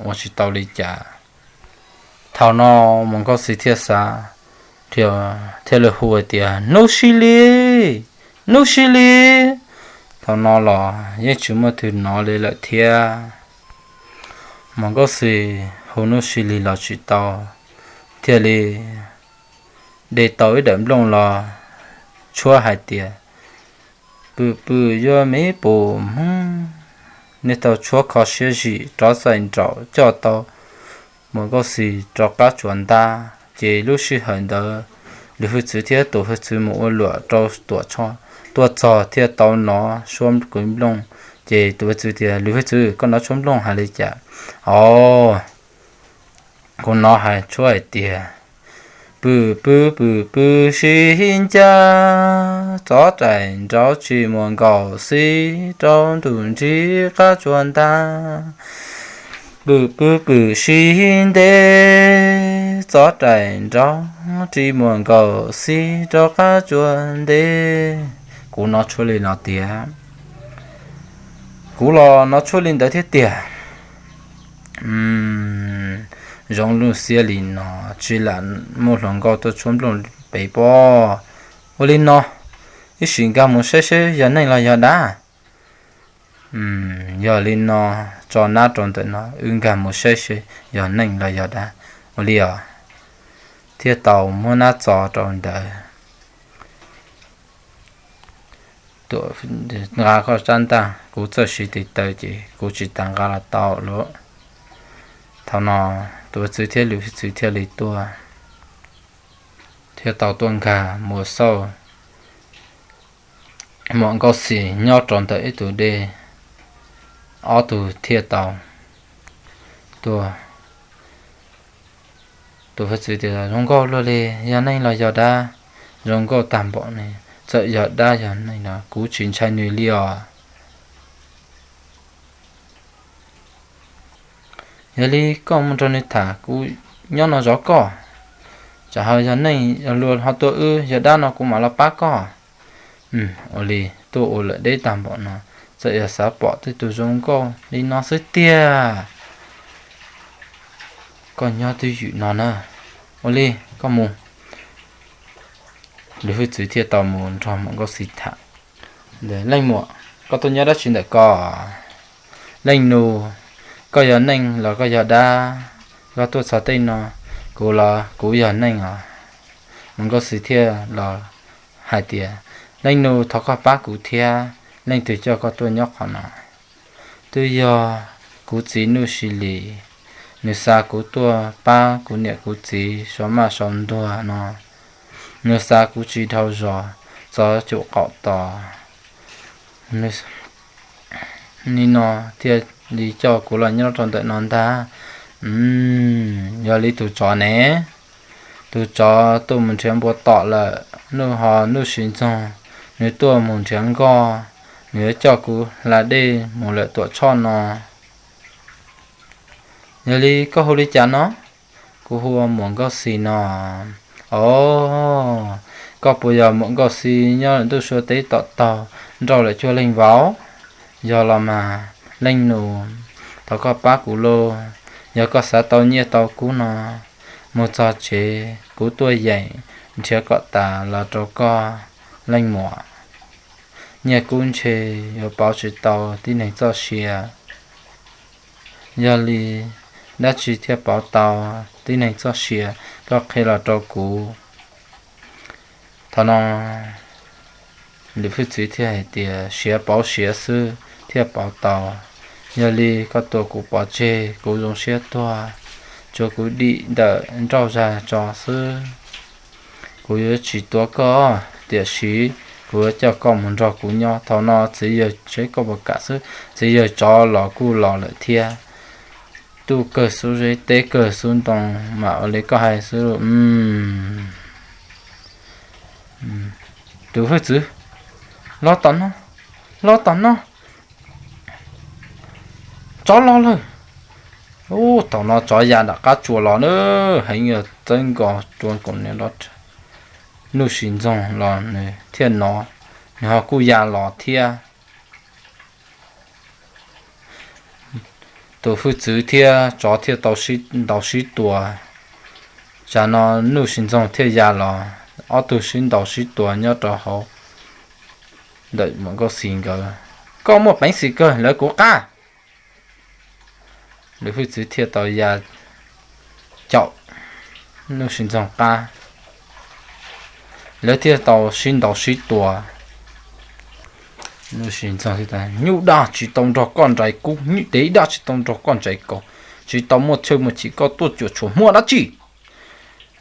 ua tsis tau li cas. Thaum no Mus Nkauj Xis thiaj xav, thiaj li hu tias, Nuj Sij Li, Nuj Sij Li! Thaum no los yeej tsis muaj twg hnov li lawm thiab. Mus Nkauj Xis hu Nuj Sij Li los tsis tau, thiaj li de tau ib daim nplooj los tshuab hais tias, pw pw yuav me pum hmoob. Nws tau tshuab kho siab zim rov txais nraum coj tau Mus Nkauj Xis rov qab tsuas ntab. Ces lub sij hawm ntawd, lwm hwj txwv thiab tus hwj txwv mus ua luam rau Tuam Tshoj tuaj txog thiaj tau hnov tshuab kwv nplooj. Ces tus hwj txwv tias, lwm hwj txwv, koj hnov tshuab nplooj hais li cas? Os, kuv hnov hais tshuab hais tias, pw pw pw pw sib ncaj, txov rais nraud tsis muaj Nkauj Xis rau ntuj nrig qab tsuas ntab. Pw pw pw sib nte, txov rais nraud tsis muaj Nkauj Xis rov qab tsuas nte. Kuv hnov tshuab li no tiag. Kuv los hnov tshuab li ntawd thiab tiag. Zoo lub siab li no tsis lam muaj hluas nkauj tuaj tshuab nplooj pem pob. Ua li no, ib sim nkag mus saib seb yog neeg los yog dab. Yog li no, tso nab rau ntawm no, wb nkag mus saib seb yog neeg los yog dab. Ua li os. Thiaj tau muab nab tso rau ntawd. Nqa koj sab ntaj, kuv txawj siv tes taw ces kuv tsis tas nqa los tau lawm. Thaum no tus hwj txwv thiab lwm hwj txwv thiaj li tuaj, thiaj tau tuaj nkag mus xauj muam Nkauj Xis nyob rau ntawm ib tug dej. Ob tug thiaj tau tuaj. Tus hwj txwv tias, zoo nkauj luaj li, yog neeg los yog dab? Zoo nkauj tag npaum ne, txawm yog dab yog neeg los kuv tsis ntshai nws li os. Yog li koj mus nrog nws tham, kuv nyob no zov koj. Tsam ho yog neeg yog luag ho tuaj wb, yog dab no kuv mam los pab koj. Ua li, tuaj ua lawm deb tag npaum no, txawm yog xav pom tej tus zoo nkauj li no xwb tiag. Koj nyob twj ywm no na. Ua li, koj mus. Lwm hwj txwv thiaj tau mus nrog muam Nkauj Xis tham. Leej muam, koj tuaj nyob dab tsi ntawm ko? Leej nus, koj yog neeg los koj yog dab? Koj tuaj txog tej no. Kuv los kuv yog neeg os. Muam Nkauj Xis thiaj los hais tias, leej nus, thov koj pab kuv thiab, leej twg coj koj tuaj nyob qhov no? Twb yog kuv txiv Nuj Sis Lis, nws xa kuv tuaj pab kuv niam kuv txiv sau maj sau ntuag no. Nws xa kuv tsis dhau zos, txog cuam qaum tos, nim no thiaj li coj kuv los nyob rau ntawm no ntag. Yog li tus tsov ne? Tus tsov tuaj mus nrhiav npua tom lawm, nub ho Nuj Sis Ntxoog nws tuaj mus nrhiav nkoj, nws yuav coj kuv hla dej mus lawm Tuam Tshoj no. Yog li koj hu li cas no? Kuv hu ua Muam Nkauj Xis no. Os, koj puas yog Muam Nkauj Xis nyob lawm ntuj sua teb tom taug nrauj lawm cuaj leej vauv? Yog los mas, leej nus, thov koj pab kuv lauj. Yog koj xav tau nyiaj tau kub no, mus txog tsev kuv tuaj yeem nrhiav kom tas los rau koj, leej muam. Nyiaj kub ntshe yuav pauv tsis tau tib neeg txoj sia. Yog li, dab tsi thiaj pauv tau tib neeg txoj sia? Koj qhia los rau kuv. Thaum no Lwm Hwj Txwv thiaj hais tias, siav pauv siav xwb thiaj pauv tau. Yog li koj tua kuv pov tseg, kuv zoo siab tuag, tsuav kuv dim ntawm nrauj zag tso xwb. Kuv yuav tsis tua koj, tiam sis kuv yuav coj koj mus nrog kuv nyob. Thaum no txiv yawg seb koj puas kam xwb, txiv yawg tsov los kuj los lawm thiab. Tuj kawg xub zeb, teb kawg xub ntoo, mam ua li koj hais xwb. Tus Hwj Txwv, los tom no, los tom no, tsov los lawm. Ub, thaum no tsov ya nram qab tsua los na, heev yog txawb nkaus rua nkaus niam loj. Nuj Sis Ntxoog los nws thiaj hnov, nws ho kuj ya los thiab. Tus Hwj Txwv thiab tsov thiaj tau sib ntaus sib tua. Tsam no Nuj Sis Ntxoog thiaj ya los, ob tug sib ntaus sib tua nyob rau hauv ntawm Muam Nkauj Xis nkawd. Koj muaj peev xwm kawg, lawv kuv qab. Lwm Hwj Txwv thiaj tau ya caum Nuj Sis Ntxoog qab, lawv thiaj tau sib ntaus sib tua. Nuj Sis Ntxoog, nyuj daj tsis tau nrog koj ntsais kub, nyuj dev daj tsis tau nrog koj ntsais kaus, tsis tau muaj txhawj muaj chim koj tuaj cuam tshuam muaj dab tsi?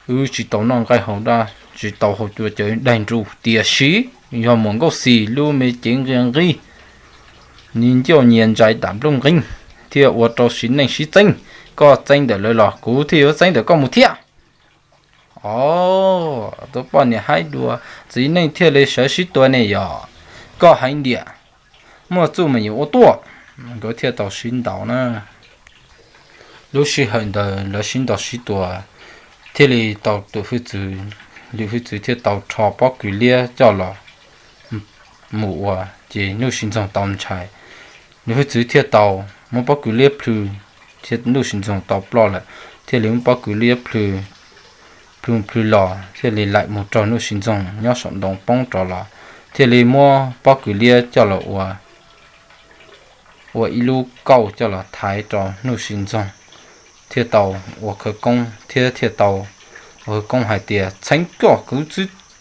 Wb tsis tau noj nqaij haus daj, tsis tau haus cua cawv daig nrug, tiam sis yog Muam Nkauj Xis lub me cev nqia nqig, nyias ncauj nyias ntsais dam nplooj nqeeg, thiaj ua rau sim neej sib txeeb. Koj txeeb ntawm lawv los kuv thiaj yuav txeeb ntawm koj mus thiab. Os, tus poj niam haib dua, txiv neej thiaj li sawv sib tua ne yog. Koj heev tiag, muaj txuj mas yuav ua tuaj. Nkawd thiaj tau sib ntaus na. Lub sij hawm ntawd lawv sib ntaus sib tua, thiaj li tau tus Hwj Txwv, Lwm Hwj Txwv thiaj tau rho pob kws liab coj los mus ua, ces Nuj Sis Ntxoog tau ntshai. Lwm Hwj Txwv thiaj tau muab pob kws liab plhws, thiaj Nuj Sis Ntxoog tau ploj lawm, thiaj li muab pob kws liab plhws, plhws plhws los thiaj li laim mus raug Nuj Sis Ntxoog nyob saum ntoo poob rov los, thiaj li muab pob kws liab coj los ua ua ib lub kauj coj los thaiv rau Nuj Sis Ntxoog, thiaj tau ua khawv koob thiab thiaj tau ua khawv koob hais tias, Txheeb coj kwv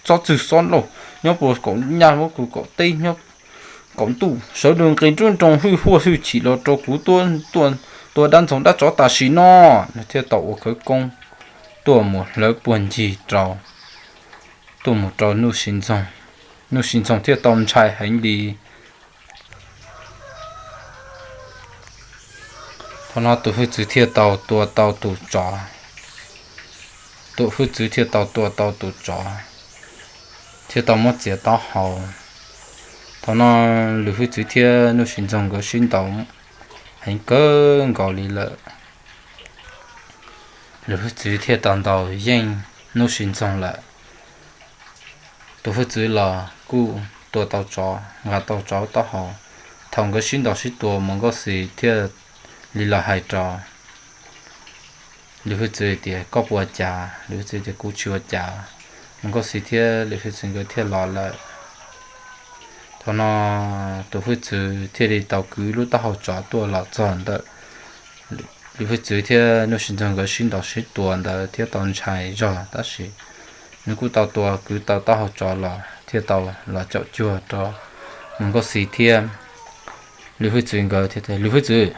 txob txwg xob lauj, nyob puag kaum nyaj muab kuv kaum teb nyob kaum ntuj, sawv daws nqis nruab nroos hwj huaj hwj chim los rau kuv tua dab ntxoog dab tsov tam sim no. Nws thiaj tau ua khawv koob tuaj mus hlawv puag ncig rau, tuaj mus rau Nuj Sis Ntxoog. Nuj Sis Ntxoog thiaj tau ntshai heev li. Thaum no tus hwj txwv thiaj tau tua tau tus tsov. Tus hwj txwv thiaj tau tua tau tus tsov, thiaj tau muab txiav taub hau. Thaum no lwm hwj txwv thiab Nuj Sis Ntxoog nkawd sib ntaus heev kawg nkaus li lawm. Lwm hwj txwv thiaj tau ntaus yeej Nuj Sis Ntxoog lawm. Tus hwj txwv los kuj tua tau tsov, nqa tau tsov taub hau. Thaum nkawd sib ntaus sib tua, Mus Nkauj Xis thiaj li los hais rau lwm hwj txwv tias, Koj puas ua cas? Lwm hwj txwv tias, Kuv tsis ua cas. Mus Nkauj Xis thiab lwm hwj txwv nkawd thiaj los lawm. Thaum no tus hwj txwv thiaj li tau kwv lub taub hau tsov tuaj los txog ntawm lwm hwj txwv thiab Nuj Sis Ntxoog nkawd sib ntaus sib tua ntawd thiab tau ntshai zog, tab sis nws kuj tau tua kwv tau taub hau tsov los thiaj tau los caum cuag rau Mus Nkauj Xis thiab lwm hwj txwv nkawd thiaj tias, Lwm hwj txwv,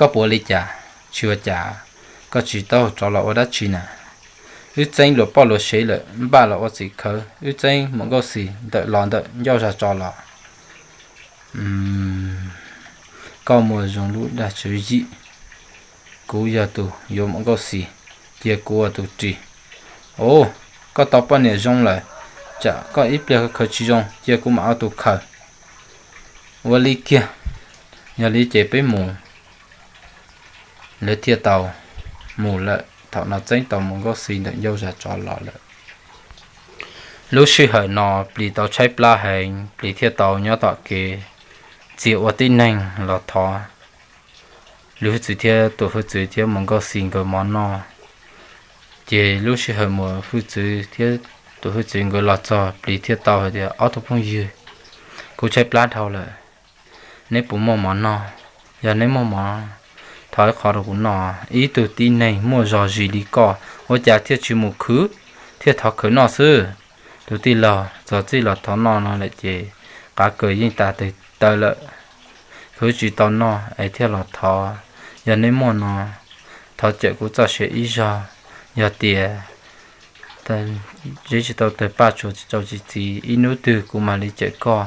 koj puas ua li cas? Tsis ua cas. Koj tsis taub hau tsov los ua dab tsi na? Wb txeeb luag poj luag sev lawm, npaj los ua txim khawv, wb txeeb Mus Nkauj Xis ntawm los ntawm ncauj zag tso los. Koj muaj zoo lub dag tswv yim. Kuv yog tus yuav Mus Nkauj Xis, cia kuv ua tus ris. Ua, koj tau poj niam zoo lawm, tsam koj ib pliag khaws tsis zoo cia kuv mam ua tus khaws. Ua li kiag, yog li ces peb mus. Lawv thiaj tau mus lawm. Thaum no txeeb tau Mus Nkauj Xis ntawm ncauj zag tso los lawm. Lub sij hawm no plis tau tshaib plab heev, plis thiaj tau nyob tom kev txia ua tib neeg los thov lwm hwj txwv thiab tus hwj txwv thiab Mus Nkauj Xis nkawd mov noj. Ces lub sij hawm Mus hwj txwv thiab tus hwj txwv nkawd los txog, plis thiaj tau hais tias, Ob tug phooj ywg, kuv tshaib plab dhau lawm, neb puas muaj mov noj? Yog neb muaj mov, thov ib qho rau kuv noj. Ib tug tib neeg muaj zog zis li koj, ua cas thiaj tsis mus khwv, thiaj thov khwv noj xwb? Tus tij laug, txog txij los thov noj no lawm ces qav kaws yeej tas tawg taw lawm, khwv tsis tau noj es thiaj los thov. Yog neb muaj no, thov cawm kuv txoj sia ib zaug. Yog tias zeb tsis tau tawg paj tsuas tsis tau txi txiv, ib hnub twg kuv mam li cawm koj.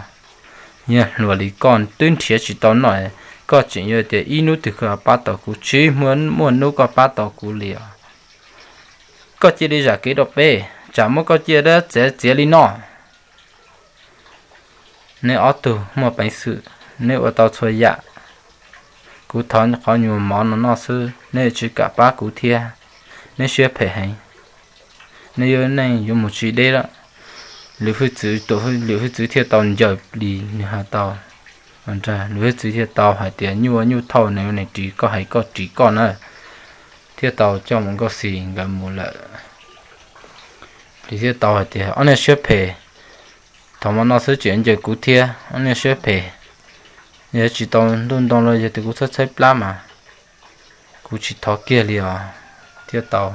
Yog hluas li koj twb nrhiav tsis tau noj, koj tseem yuav tias ib hnub twg koj pab tau kuv, tsis muaj hnub koj pab tau kuv li os. Koj cia li zam kev rau peb, tsam muab koj ciaj dab txiav txiav li no. Neb ob tug muaj peev xwm, neb ua tau txhua yam. Kuv thov qhov nyuag mov no noj xwb, neb tsis kam pab kuv thiab, neb siab phem heev. Neb yuav neej yuav mus tsis deb lawm. Lwm hwj txwv, lwm hwj txwv thiaj tau ncaws plis, nws hais tau, lwm hwj txwv thiaj tau hais tias, Nyuj ua nyuj thauj, neeg ua neeg ris, koj hais koj ris koj na. Thiaj tau coj Mus Nkauj Xis nkawd mus lawm. Plis thiaj tau hais tias, Ob niag siab phem, thaum mov no xwb tseem ncaws kuv thiab, ob niag siab phem. Yog tsis tau ntuj ntoo los yog tias kuv tshaib tshaib plab mas kuv tsis thov kiag li os. Thiaj tau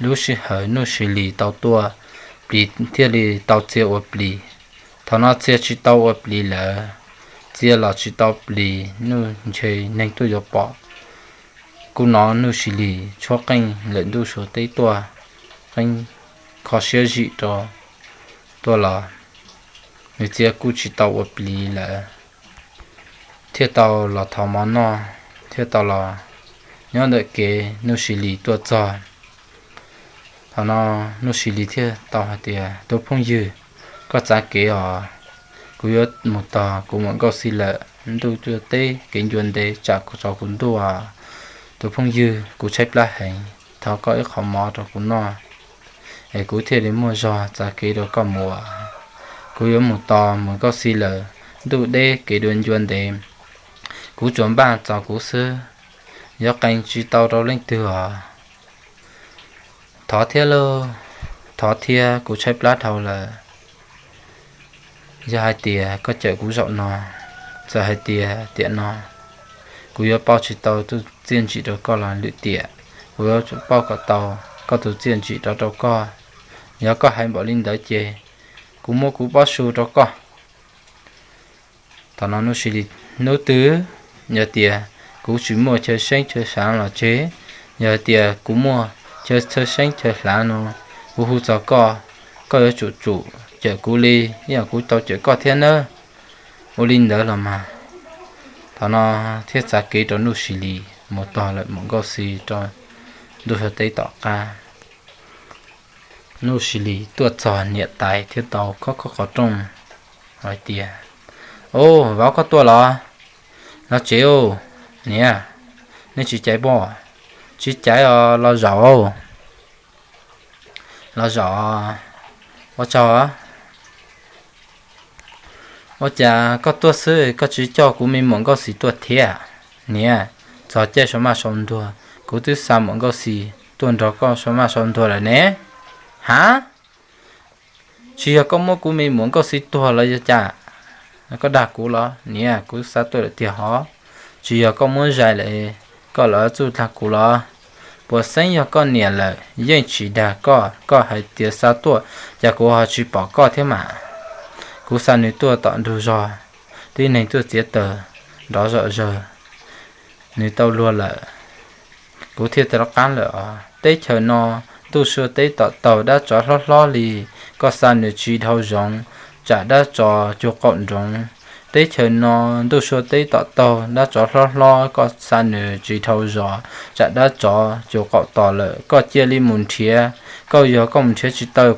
lub sij hawm Nuj Sis Lis tau tuaj, plis thiaj li tau txia ua plis. Thaum no txia tsis tau ua plis lawm, txia los tsis tau plis, Nuj, ntshe neeg tuaj yuav pom. Kuj hnov Nuj Sis Lis tshuab qeej lawm ntuj suav teb tuaj, qeej kho siab zim rau tuaj los, nws txia kuj tsis tau ua plis lawm. Thiaj tau los thov mov noj, thiaj tau los nyob ntawm kev Nuj Sis Lis tuaj txog. Thaum no Nuj Sis Lis thiaj tau hais tias, Tus phooj ywg, koj txav kev os, kuv yuav mus tos kuv Mus Nkauj Xis lawm, ntuj tuaj teb kev ncua ntev tsam kuv tsaus kuv ntuj. Tus phooj ywg, kuv tshaib plab heev, thov koj ib qho mov rau kuv noj es kuv thiaj li muaj zog txav kev rau koj mus. Kuv yuav mus tos Mus Nkauj Xis lawm, ntuj deb kev dua ncua ntev, kuv tsuas npaj txaus kuv xwb, yuav qee tsis tau rau leej twg os. Thov thiab lauj, thov thiab, kuv tshaib plab dhau lawm. Yog hais tias koj cawm kuv zaum no, Txawm hais tias tiam no kuv yuav pauj tsis tau tus txiaj ntsim rau koj los lwm tiam, kuv yuav tsum pauj kom tau koj tus txiaj ntsim rov rau koj. Yog koj hais npaum li ntawd ces kuv muab kuv pob su rau koj. Thaum no Nuj Sis Lis, hnub twg yog tias kuv tsis muaj chaw seeb chaw xav los tseg, yog tias kuv muaj chaw seeb chaw xav no, kuv hu txog koj, koj yuav tsum tsum cawm kuv li ib yam kuv tau cawm koj thiab nawb. Ua li ntawd los mas, thaum no thiaj txav kev rau Nuj Sis Lis mus tog lawm Muam Nkauj Xis rau ntuj sua teb tom qab. Nuj Sis Lis tuaj txog niam tais thiaj tau khob khob qhov rooj hais tias, Au, vauv koj tuaj los? Los tsev. Niam, nej tsis caiv pob? Tsis caiv os, los zaum. Los zaum. Ua tsaug. Ua cas koj tuaj xwb koj tsis coj kuv me Muam Nkauj Xis tuaj thiab? Niam, txog caij sau maj sau ntuag kuv twb xa Muam Nkauj Xis tuaj nrog koj sau maj sau ntuag lawm ne. Ha, tsis yog koj muab kuv me Muam Nkauj Xis tuag los yog cas? Koj dag kuv los? Niam, kuv xa tuaj lawm tiag hov. Tsis yog koj muab zais lawm, koj los txuj dag kuv los? Puas xeeb yog koj niam lawm yeej tsis dag koj, koj hais tias xa tuaj, cas kuv ho tsis pom koj thiab mas. Kuv xa nws tuaj tom ntug zos, tib neeg tuaj txiav taws nrov zom zaws, nws tau luag lawm, kuv thiaj tau rov qab lawm os. Teb chaws no ntuj sua teb tom taug dab tsov hlob hlob li, koj xa nws tsis dhau zoov, tsam dab tsov cuag qaum nroov. Teb chaws no ntuj sua teb tom taug dab tsov hlob hlob, koj xa nws tsis dhau zos, tsam dab tsov cuag qaum tos lawm. Koj cia li mus nrhiav, koj yog koj mus nrhiav tsis tau,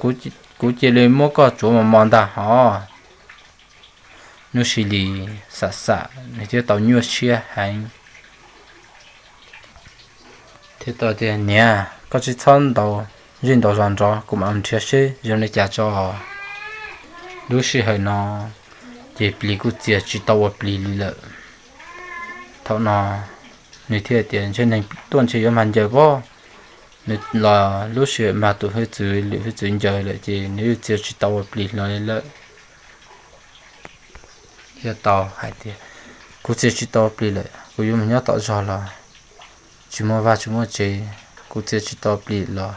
kuv cia li muab koj tsuav mos mos ntag hov. Nuj Sis Lis xam xam nws thiaj tau nyuaj siab heev, thiaj tau tias, Niam, koj tsis txhob ntaus zej ntaus zos nrov, kuv mam mus nrhiav seb zoo li cas tso. Lub sij hawm no ces plis kuj txias tsis tau ua plis li lawm. Thaum no nws thiaj tias, Ntshe neeg tuaj ntshe yuav mag ncaws pob. Nws los lub sij hawm mag tus hwj txwv, lwm hwj txwv ncaws lawm ces nws yeej txias tsis tau ua plis hlo li lawm. Thiaj tau hais tias, Kuv txias tsis tau ua plis lawm, kuv yuav mus nyob tom zos los tsis muaj vaj tsis muaj tsev, kuv txias tsis tau ua plis los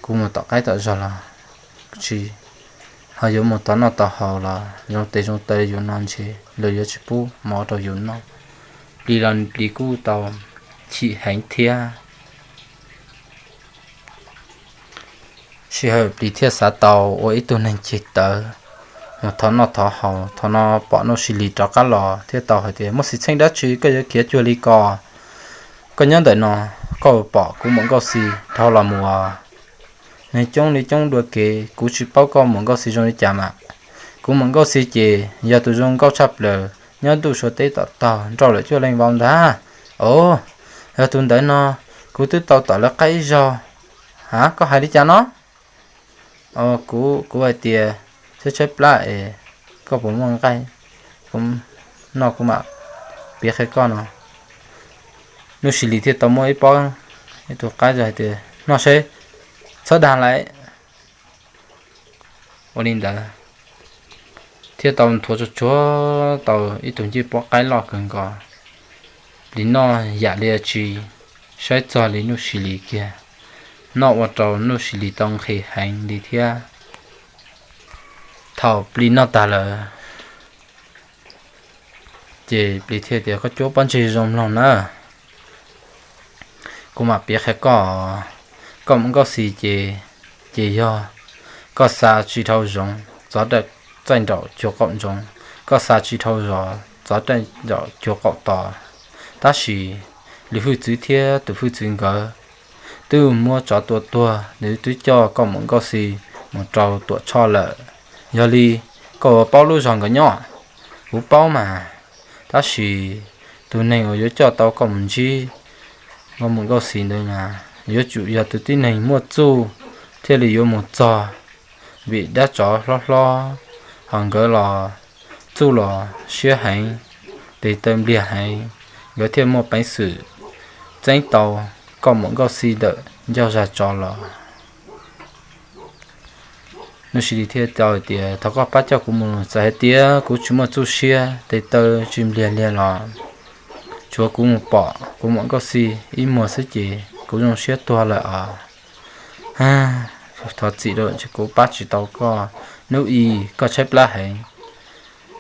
kuv mus tom qaib tom zos los tsis, ho yuav mus tau noj tau haus los zoo tes zoo taw yuav no ntshe lawv yuav tsis pub mov rau yus noj. Plis los plis kuj tau chim heev thiab. Sij hawm plis thiaj xav tau ua ib tug neeg ceg tawv mus thov noj thov haus. Thaum no pom Nuj Sis Lis rov qab los thiaj tau hais tias, Muaj xwm txheej dab tsi koj yuav khiav cuag li ko? Koj nyob ntawm no, koj pom kuv Muam Nkauj Xis dhau los mus os. Neeg coob li coob dua kev, kuv tsis paub koj Muam Nkauj Xis zoo li cas mas. Kuv Muam Nkauj Xis ces yog tus zoo nkauj tshaj plaws nyob ntuj sua teb tom taug nrauj lawm cuaj leej vauv ntag. Os, yog tus ntawd no, kuv twb tau tom lawv qaib ib zaug. Ha, koj hais li cas no? Kuv, kuv hais tias tshaib tshaib plab es koj puas muaj nqaij, kuv noj kuv mam piav qhia koj no. Nuj Sis Lis thiaj tau muab ib pob, ib tug qaib hais tias, Noj seb, txhob dag lawm. Ua li ntawd thiaj tau nthuav tsuag tsuag tau ib tug ncej pob qaib loj kawg nkaus. Plis noj yam li tsis saib txog li Nuj Sis Lis kiag, noj ua rau Nuj Sis Lis tau nqhis heev li thiab. Thaum plis noj tag lawm, ces plis thiaj tias, Koj cuab pob ntseg zoo mloog na, kuv mam piav qhia koj. Koj Muam Nkauj Xis ces, ces yog koj xa tsis dhau zoov, txov txaij nraum cuag qaum ntsoov, koj xa tsis dhau zos, txov txaij nraum cuag qaum tos. Tab sis lwm hwj txwv thiab tus hwj txwv nkawd twb muab tsov tua tuag, nws twb coj koj Muam Nkauj Xis mus rau Tuam Tshoj lawm. Yog li koj puas paub lub zos nkawd nyob? Kuv paub mas, tab sis tus neeg uas yuav coj tau koj mus ntsib koj Muam Nkauj Xis ntawd mas yuav tsum yog tus tib neeg muaj txuj thiaj li yuav mus txog, vim dab tsov hlob hlob, ho nkawd los txuj los siab heev, tes taw npliag heev, nkawd thiaj muaj peev xwm txeeb tau koj Muam Nkauj Xis ntawm ncauj zag tsov los. Nuj Sis Lis thiaj tau hais tias, thov koj pab coj kuv mus, txawm hais tias kuv tsis muaj txuj siab, tes taw tsis npliag liag los tsuav kuv mus pom kuv muam Nkauj Xis ib muag xwb ces kuv zoo siab tuag lawm os. Thov txim rau, kuv pab tsis tau koj. Nuj Sis, koj tshaib plab heev.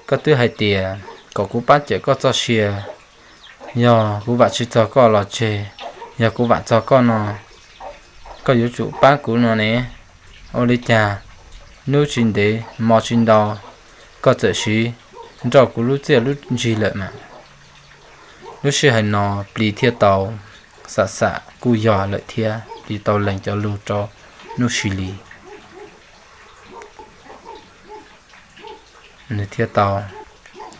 Koj twb hais tias kom kuv pab cawm koj txoj sia, yog kuv vam tsis txog koj los tseg, yog kuv vam txog koj no, koj yuav tsum pab kuv no ne. Ua li cas hnub tsis ntev hmo tsis ntau, koj txawm siv nrauj kuv lub txiaj lub ntsig lawm mas? Lub sij hawm no plis thiaj tau xam xam kuj yog lawm thiab, plis tau lees cov lus rau Nuj Sis Lis. Nws thiaj tau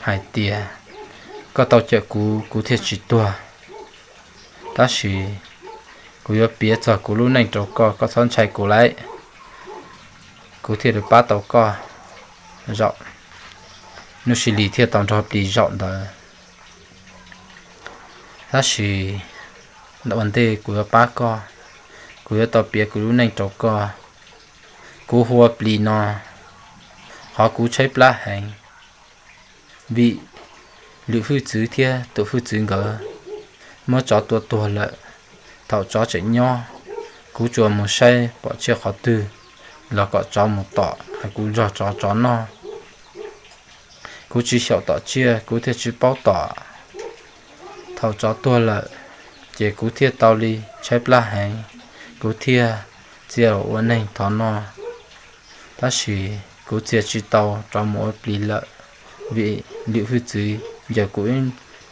hais tias, koj tau cawm kuv, kuv thiaj tsis tuag. Tab sis kuv yuav piav txog kuv lub neej rau koj, koj txhob ntshai kuv lauj. Kuv thiaj li pab tau koj zaum. Nuj Sis Lis thiaj tau nrog plis zaum ntawd. Tab sis ua ntej kuv yuav pab koj, kuv yuav tau piav kuv lub neej rau koj. Kuv hu ua plis no, qhov kuv tshaib plab heev vim lwm hwj txwv thiab tus hwj txwv nkawd muab tsov tua tuag lawm. Thaum tsov tseem nyob, kuv tsuas mus saib pom tsiaj qhov twg los kom tsov mus tom, hais kuv nrog tsov, tsov noj. Kuv tsis xyaum tom tsiaj, kuv thiaj tsis paub tom. Thaum tsov tuag lawm, ces kuv thiaj tau li tshaib plab heev, kuv thiaj txia ua neeg thov noj. Tab sis kuv txia tsis tau rov mus ua plis lawm, vim lwm hwj txwv ncaws kuv ib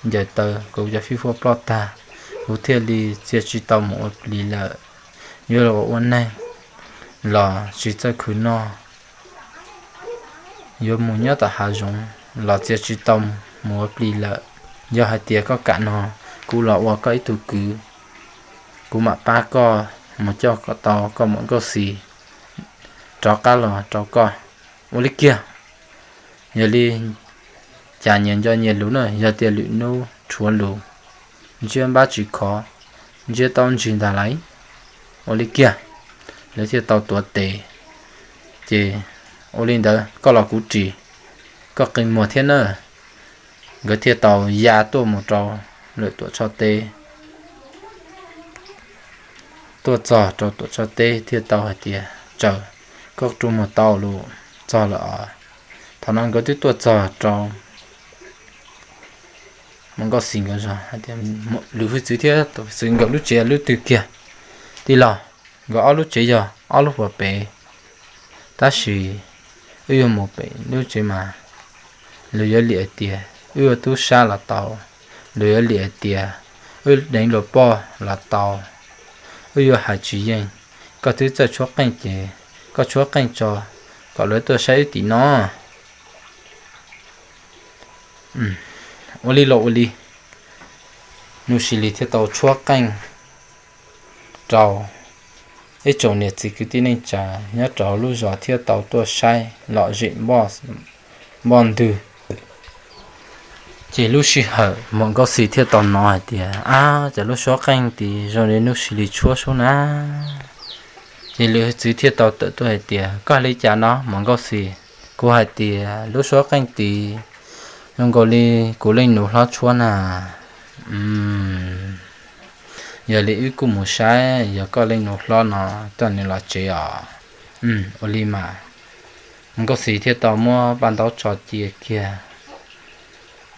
ncaws taw, kuv cov fib fuab ploj tag, kuv thiaj li txia tsis tau mus ua plis lawm. Yuav los ua neeg los tsis txawj khwv noj, yuav mus nyob tom hav zoov los txia tsis tau mus ua plis lawm. Yog hais tias koj kam no, kuv los ua koj ib tug kwv, kuv mam pab koj mus coj kom tau koj muam Nkauj Xis rov qab los rau koj. Ua li kiag. Yog li cas nyias nco nyias lus na, yog tias lwm hnub rhuav lus, ntsiab npab tsis khov, ntsiab taub ntsig ntag lauj. Ua li kiag, lawv thiaj tau tuav tes. Ces ua li ntawd koj los kuv ris, koj qi muag thiab na. Nkawd thiaj tau ya tuaj mus rau lawm Tuam Tshoj teb. Tuaj txog rau Tuam Tshoj teb thiaj tau hais tias, tsaws, koj rua muag tau lus txog lawm os. Thaum no nkawd twb tuaj txog rau Muam Nkauj Xis nkawd zos, lwm hwj txwv thiab tus hwj txwv nkawd lub tsev lub twg kiag? Tij laug, nkawd ob lub tsev yog ob lub puag pem, tab sis wb yuav mus pem lub tsev mas luag yuav liam hais tias wb ua tub sab los tau, luag yuav liam hais tias wb deev luag poj los tau, wb yuav hais tsis yeej. Koj twb txawj tshuab qeej ces koj tshuab qeej tso kom luag tuaj saib wb tim no. Ua li los ua li, Nuj Sis Lis thiaj tau tshuab qeej rau ib tsoom niam txiv kwv tij neej tsa nyob rau lub zos thiaj tau tuaj saib lom zem npoj ntwg. Ces lub sij hawm Muam Nkauj Xis thiaj tau hnov hais tias, ab, cas lub suab qeej tid zoo li Nuj Sis Lis tshuab sub na. Ces lwm hwj txwv thiaj tau tawm tuaj hais tias, koj hais li cas no Muam Nkauj Xis? Kuv hais tias lub suab qeej tid zoo nkaus li kuv leej nus hlob tshuab na. Yog li wb kuj mus saib, yog koj leej nus hlob no coj nws los tsev os. Ua li mas. Muam Nkauj Xis thiaj tau muab paj ntaub tso cia kiag,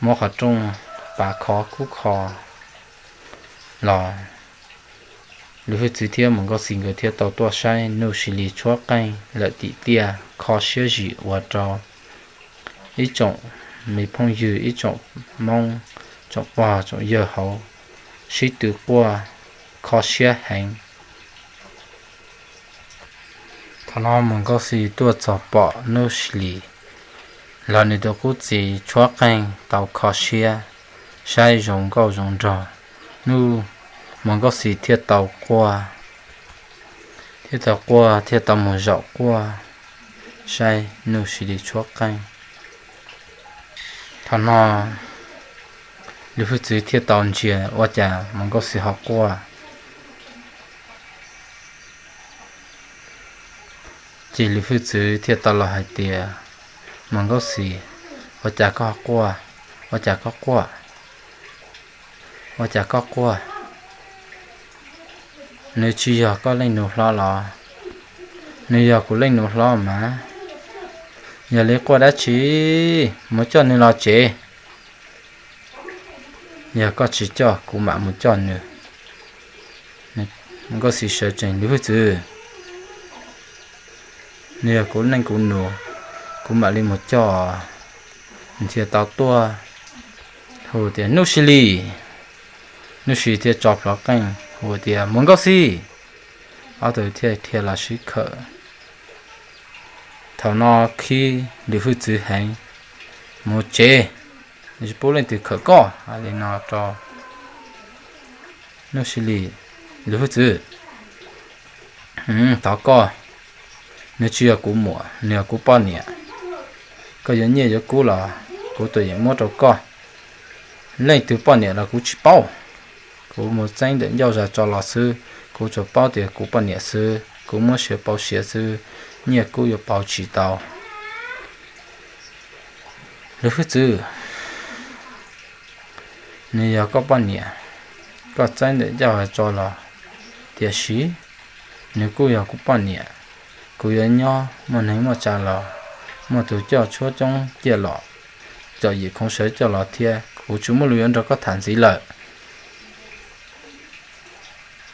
muab qhov rooj pav khov kub kho los. Lwm hwj txwv thiab Muam Nkauj Xis nkawd thiaj tau tuaj saib Nuj Sis Lis tshuab qeej lawm tim tiaj, kho siab zim ua rau ib tsoom me phooj ywg, ib tsoom Hmoob, tsoom pog tsoom yawg hauv sib tw quaj, kho siab heev. Thaum no Muam Nkauj Xis tuaj txog pom Nuj Sis Lis los nws tus qub txiv tshuab qeej tau kho siab, saib zoo nkauj zoo nraug. Nuj, Muam Nkauj Xis thiaj tau quaj, thiaj tau quaj, thiaj tau mus zaum quaj saib Nuj Sis Lis tshuab qeej. Thaum no lwm hwj txwv thiaj tau ntsia ua cas Muam Nkauj Xis ho quaj. Ces Lwm Hwj Txwv thiaj tau los hais tias, Muam Nkauj Xis, ua cas koj quaj? Ua cas koj quaj? Ua cas koj quaj? Nws tsis yog koj leej nus hlob los? Nws yog kuv leej nus hlob mas. Yog li quaj dab tsi? Mus coj nws los tsev. Yog koj tsis coj kuv mam mus coj nws. Nkauj Xis sawv tsees, Lwm Hwj Txwv, nws yog kuv leej kuv nus, kuv mam li mus coj. Nws thiaj tau tuaj hu tias, Nuj Sis Lis! Nuj Sis thiaj tso plhuav qeej hu tias, Muam Nkauj Xis! Ob tug thiaj dhia los sib khawm. Thaum no khib Lwm Hwj Txwv heev, mus tsev, tsis pub leej twg khawm koj. Hais li no rau Nuj Sis Lis, Lwm Hwj Txwv, thov koj, nws tsis yog kuv muam, nws yog kuv poj niam. Koj yuav nyiaj yuav kub los kuv tuam yeem muab rau koj. Leej twg poj niam los kuv tsis paub. Kuv mus txeeb ntawm ncauj zas tso los xwb, kuv tsuas paub tias kuv poj niam xwb, kuv muab siav pauv siav xwb, nyiaj kub yuav pauv tsis tau. Lwm Hwj Txwv, nws yog koj poj niam, koj txeeb ntawm ncauj zas tso los, tiam sis nws kuj yog kuv poj niam. Kuv yuav nyob muaj neeg muaj tsav los, muaj tus coj tshuab coob ciaj los, cov yim khoov sawv coj los thiab, kuv tsis muaj lus yuav nrog koj tham ntxiv lawm.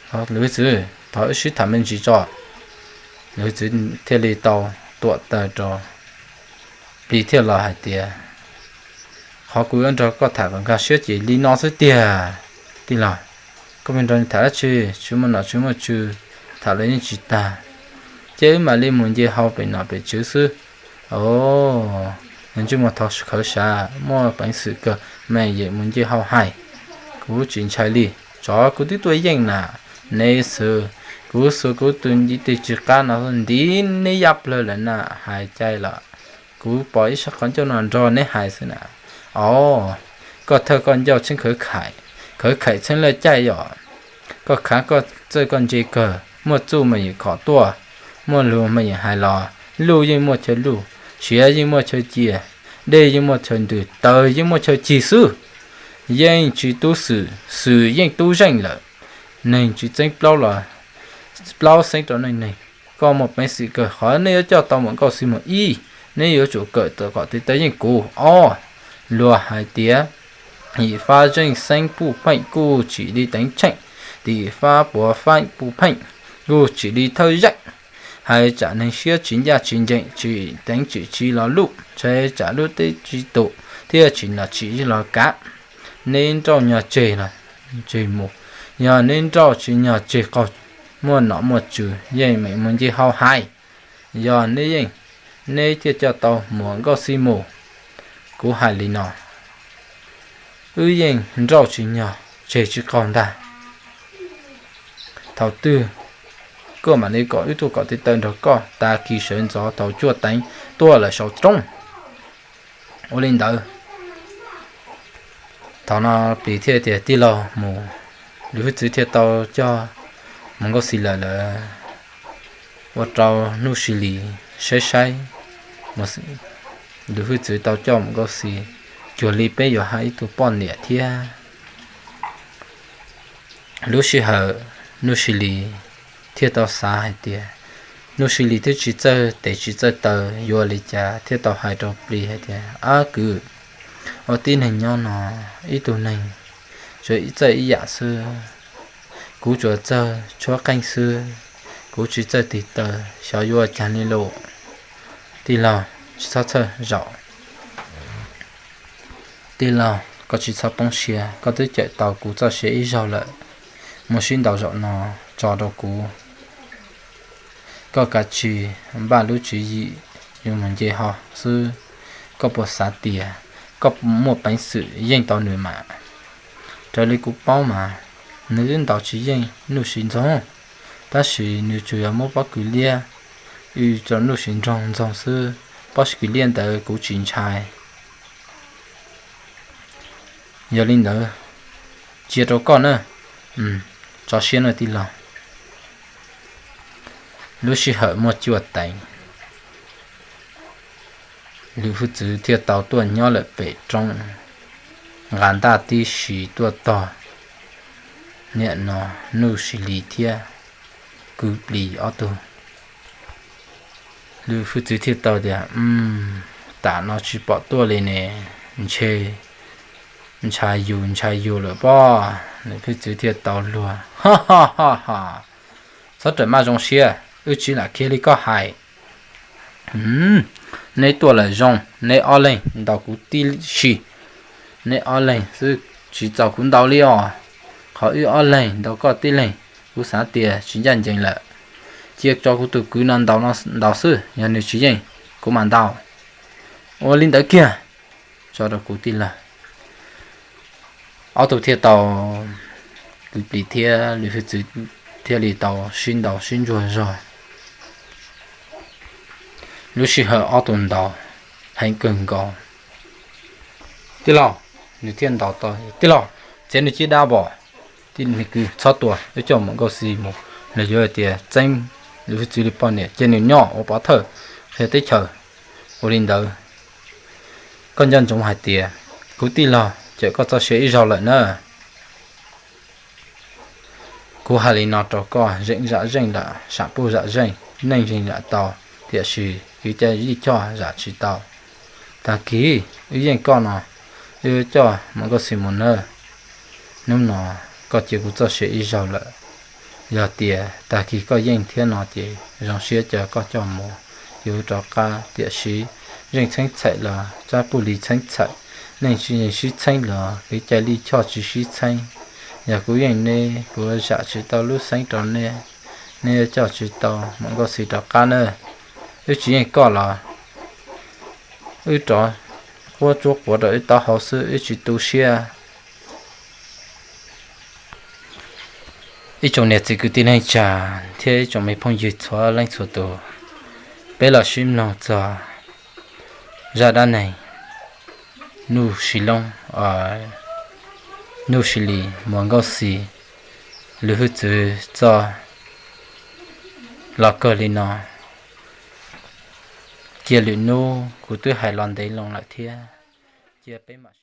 Lwm Hwj Txwv, thov wb sib tham me ntsis tso. Lwm Hwj Txwv thiaj li tau tuam taws rau, Plis thiaj los hais tias, Qhov kuv yuav nrog koj tham kom nkag siab ces li no xwb tiag, tij laug. Koj pheej nrog nws tham dab tsi? Tsis muaj nom tsis muaj tswv, tham los yeej tsis tag. Ces wb mam li mus nce hau pem nom pem tswv xwb. Os, ntsej muag thov khawv sav, muaj peev xwm kawg, mej yeem mus nce hau hais. Kuv tsis ntshai li, tsov kuv twb tuaj yeej na. Neb xwb, kuv xuas kuv tus ntiv tes tsis qab no ntiv neb yaj plawg lawm na, hais cai lawm. Kuv pom ib sab qhov ncauj no nrog neb hais xwb na. Os, koj thawj koj ncauj txheeb khawv khaim, khawv khaim txheeb laj caij yom. Koj khav koj txawj koj ntse kawg, muaj txuj mas yeem khom tuaj, muaj lus mas yeem hais los, luj yeej muaj chaw luj, siav yeej muaj chaw cia, dej yeej muaj chaw ntws, taws yeej muaj chaw cig xwb. Yeej tsis tub xwm, xwm yeej tub zeej lawm. Neeg tsis txeeb plaub los plaub xeeb rau neej neeg. Koj muaj peev xwm kawg, qhov nej yuav coj tau Muam Nkauj Xis mus, ib, neb yuav tsum kawm kom tiv taw yeej kuv. Ob, luag hais tias yim fab zeej xeeb puj pheej kuj tsim li teev tsheej, tim fab puav feeb puj pheej kuj tsim li thawj zeej. Hais tsam neeg siab tsis ncaj tsis ncees, tsim teev tsim tsi los luj, ntshai tsam lub teb tsis tum thiaj tsim los tsim los kav. Neb nrauj nyog tseg los tseg mus, yog neb nrauj tsis nyog tseg qaug, muaj nom muaj tswv yeej meem mus nce hau hais. Yog neb yeej, neb thiaj coj tau Muam Nkauj Xis mus. Kuv hais li no, wb yeej nrauj tsis nyog tseg tsis qaug ntag. Thaum twg koj mam li kom wb tuaj kom tiv taw nrog koj, tag kis sawv ntxov thaum cuaj teev tuaj lawm saum roob. Ua li ntawd, thaum no Plis thiaj tias, Tij laug mus. Lwm Hwj Txwv thiaj tau coj Muam Nkauj Xis lawm lawm, ua rau Nuj Sis Lis saib saib. Lwm Hwj Txwv tau coj Muam Nkauj Xis, cuag li peb yuav hais ib tug poj niam thiab. Lub sij hawm Nuj Sis Lis thiaj tau xav hais tias, Nuj Sis Lis twb tsis txawj tes tsis txawj taw, yuav li cas thiaj tau hais rau Plis hais tias, Ab kwv, ua tib neeg nyob no, ib tug neeg tsuas txawj ib yam xwb. Kuv tsuas txawj tshuab qeej xwb, kuv tsis txawj tiv taw, xyov yuav ua cas li lauj. Tij laug, tsis txhob txhawj zaum. Tij laug, koj tsis txhob poob siab, koj twb cawm tau kuv txoj sia ib zaug lawm. Mus sib ntaus zaum no tso rau kuv. Koj kav tsij npaj lub tswv yim yuav mus nce ho xwb. Koj puas xav tias koj muaj peev xwm yeej tau nws mas? Raws li kuv paub mas, nws twb ntaus tsis yeej Nuj Sis Ntxoog, tab sis nws tsuas yog muab pob kws liab ib rau Nuj Sis Ntxoog ntxoog xwb. Pob kws liab ntawd kuv tsis ntshai. Yog li ntawd, cia rau koj na. Tso siab nawb tij laug. Lub sij hawm muaj cuaj teev, Lwm hwj txwv thiaj tau tuaj nyob lawm pem roob, nqa ntaj tib si tuaj tog niam no Nuj Sis Lis thiab Kwv Plis ob tug. Lwm hwj txwv thiaj tau tias, Tam no tsis pom tuaj li ne, ntshe ntshav yus ntshav yus lawm pob. Lwm hwj txwv thiaj tau luag, Ha ha ha ha, txhob rawm maj zoo siab, wb tsis lam khiav li koj hais. Neb tuaj lawm zoo, neb ob leeg ntaus kuv tib si, neb ob leeg xwb, tsis txaus kuv ntaus li os. Qhov wb ob leeg ntaus koj tib leeg, kuv xav tias tsis ncaj ncees lawm. Cia tso kuv tus kwv no ntaus xwb, yog nws tsis yeej, kuv mam ntaus. Ua li ntawd kiag, tso rau kuv tij laug. Ob tug thiaj tau, Kwv Plis thiab Lwm Hwj Txwv thiaj li tau sib ntaus sib ntsuag zog. Lub sij hawm ob tug ntaus heev kawg nkaus. Tij laug, nws thiaj ntaus tau, Tij laug, txiav nws caj dab pom, tij laug kwv, txhob tua, wb coj mus nkauj xis mus. Nws yuav hais tias txeeb Lwm Hwj Txwv li poj niam, cia nws nyob ua pov thawj qhia teb chaws. Ua li ntawd, koj nco ntsoov hais tias kuv tij laug cawm koj txoj sia ib zaug lawm na. Kuv hais li no rau koj, zeem zam zeej lawm, sam puj zam zeej, neej zeeg zam tau, tiam sis kev cai lij choj zam tsis tau. Tag kis wb yeej koj no, wb coj mus nkauj xis mus nawb. Hnub no koj cia kuv txoj sia ib zaug lawm. Yog tias tag kis koj yeej thiab no ces zoo siab coj koj coj mus, ces wb rov qab. Tiam sis zeej txheeb txhaim los tsab puj li txheeb txhaim, neej tsis sib txheeb los kev cai lij choj tsis sib txheeb. Yog kuv yeej neb, kuv zam tsis tau lub xeeb rau neb, neb yuav coj tsis tau mus nkauj xis rov qab na. Wb tsis yeej koj los wb rov quab tsuab quav rau wb taub hau xwb, wb tsis tu siab. Ib tsoom niam txiv kwv tij neej tsa thiab ib tsoom me phooj ywg txhua leej txhua tus, peb los sib mloog txog zaj dab neeg Nuj Sis Loob, Nuj Sis Lis mus nkauj xis, Lwm Hwj Txwv txoj los kawg li no. Cia lwm hnub kuv twb hais los ntev loo lawm thiab, cia peb mam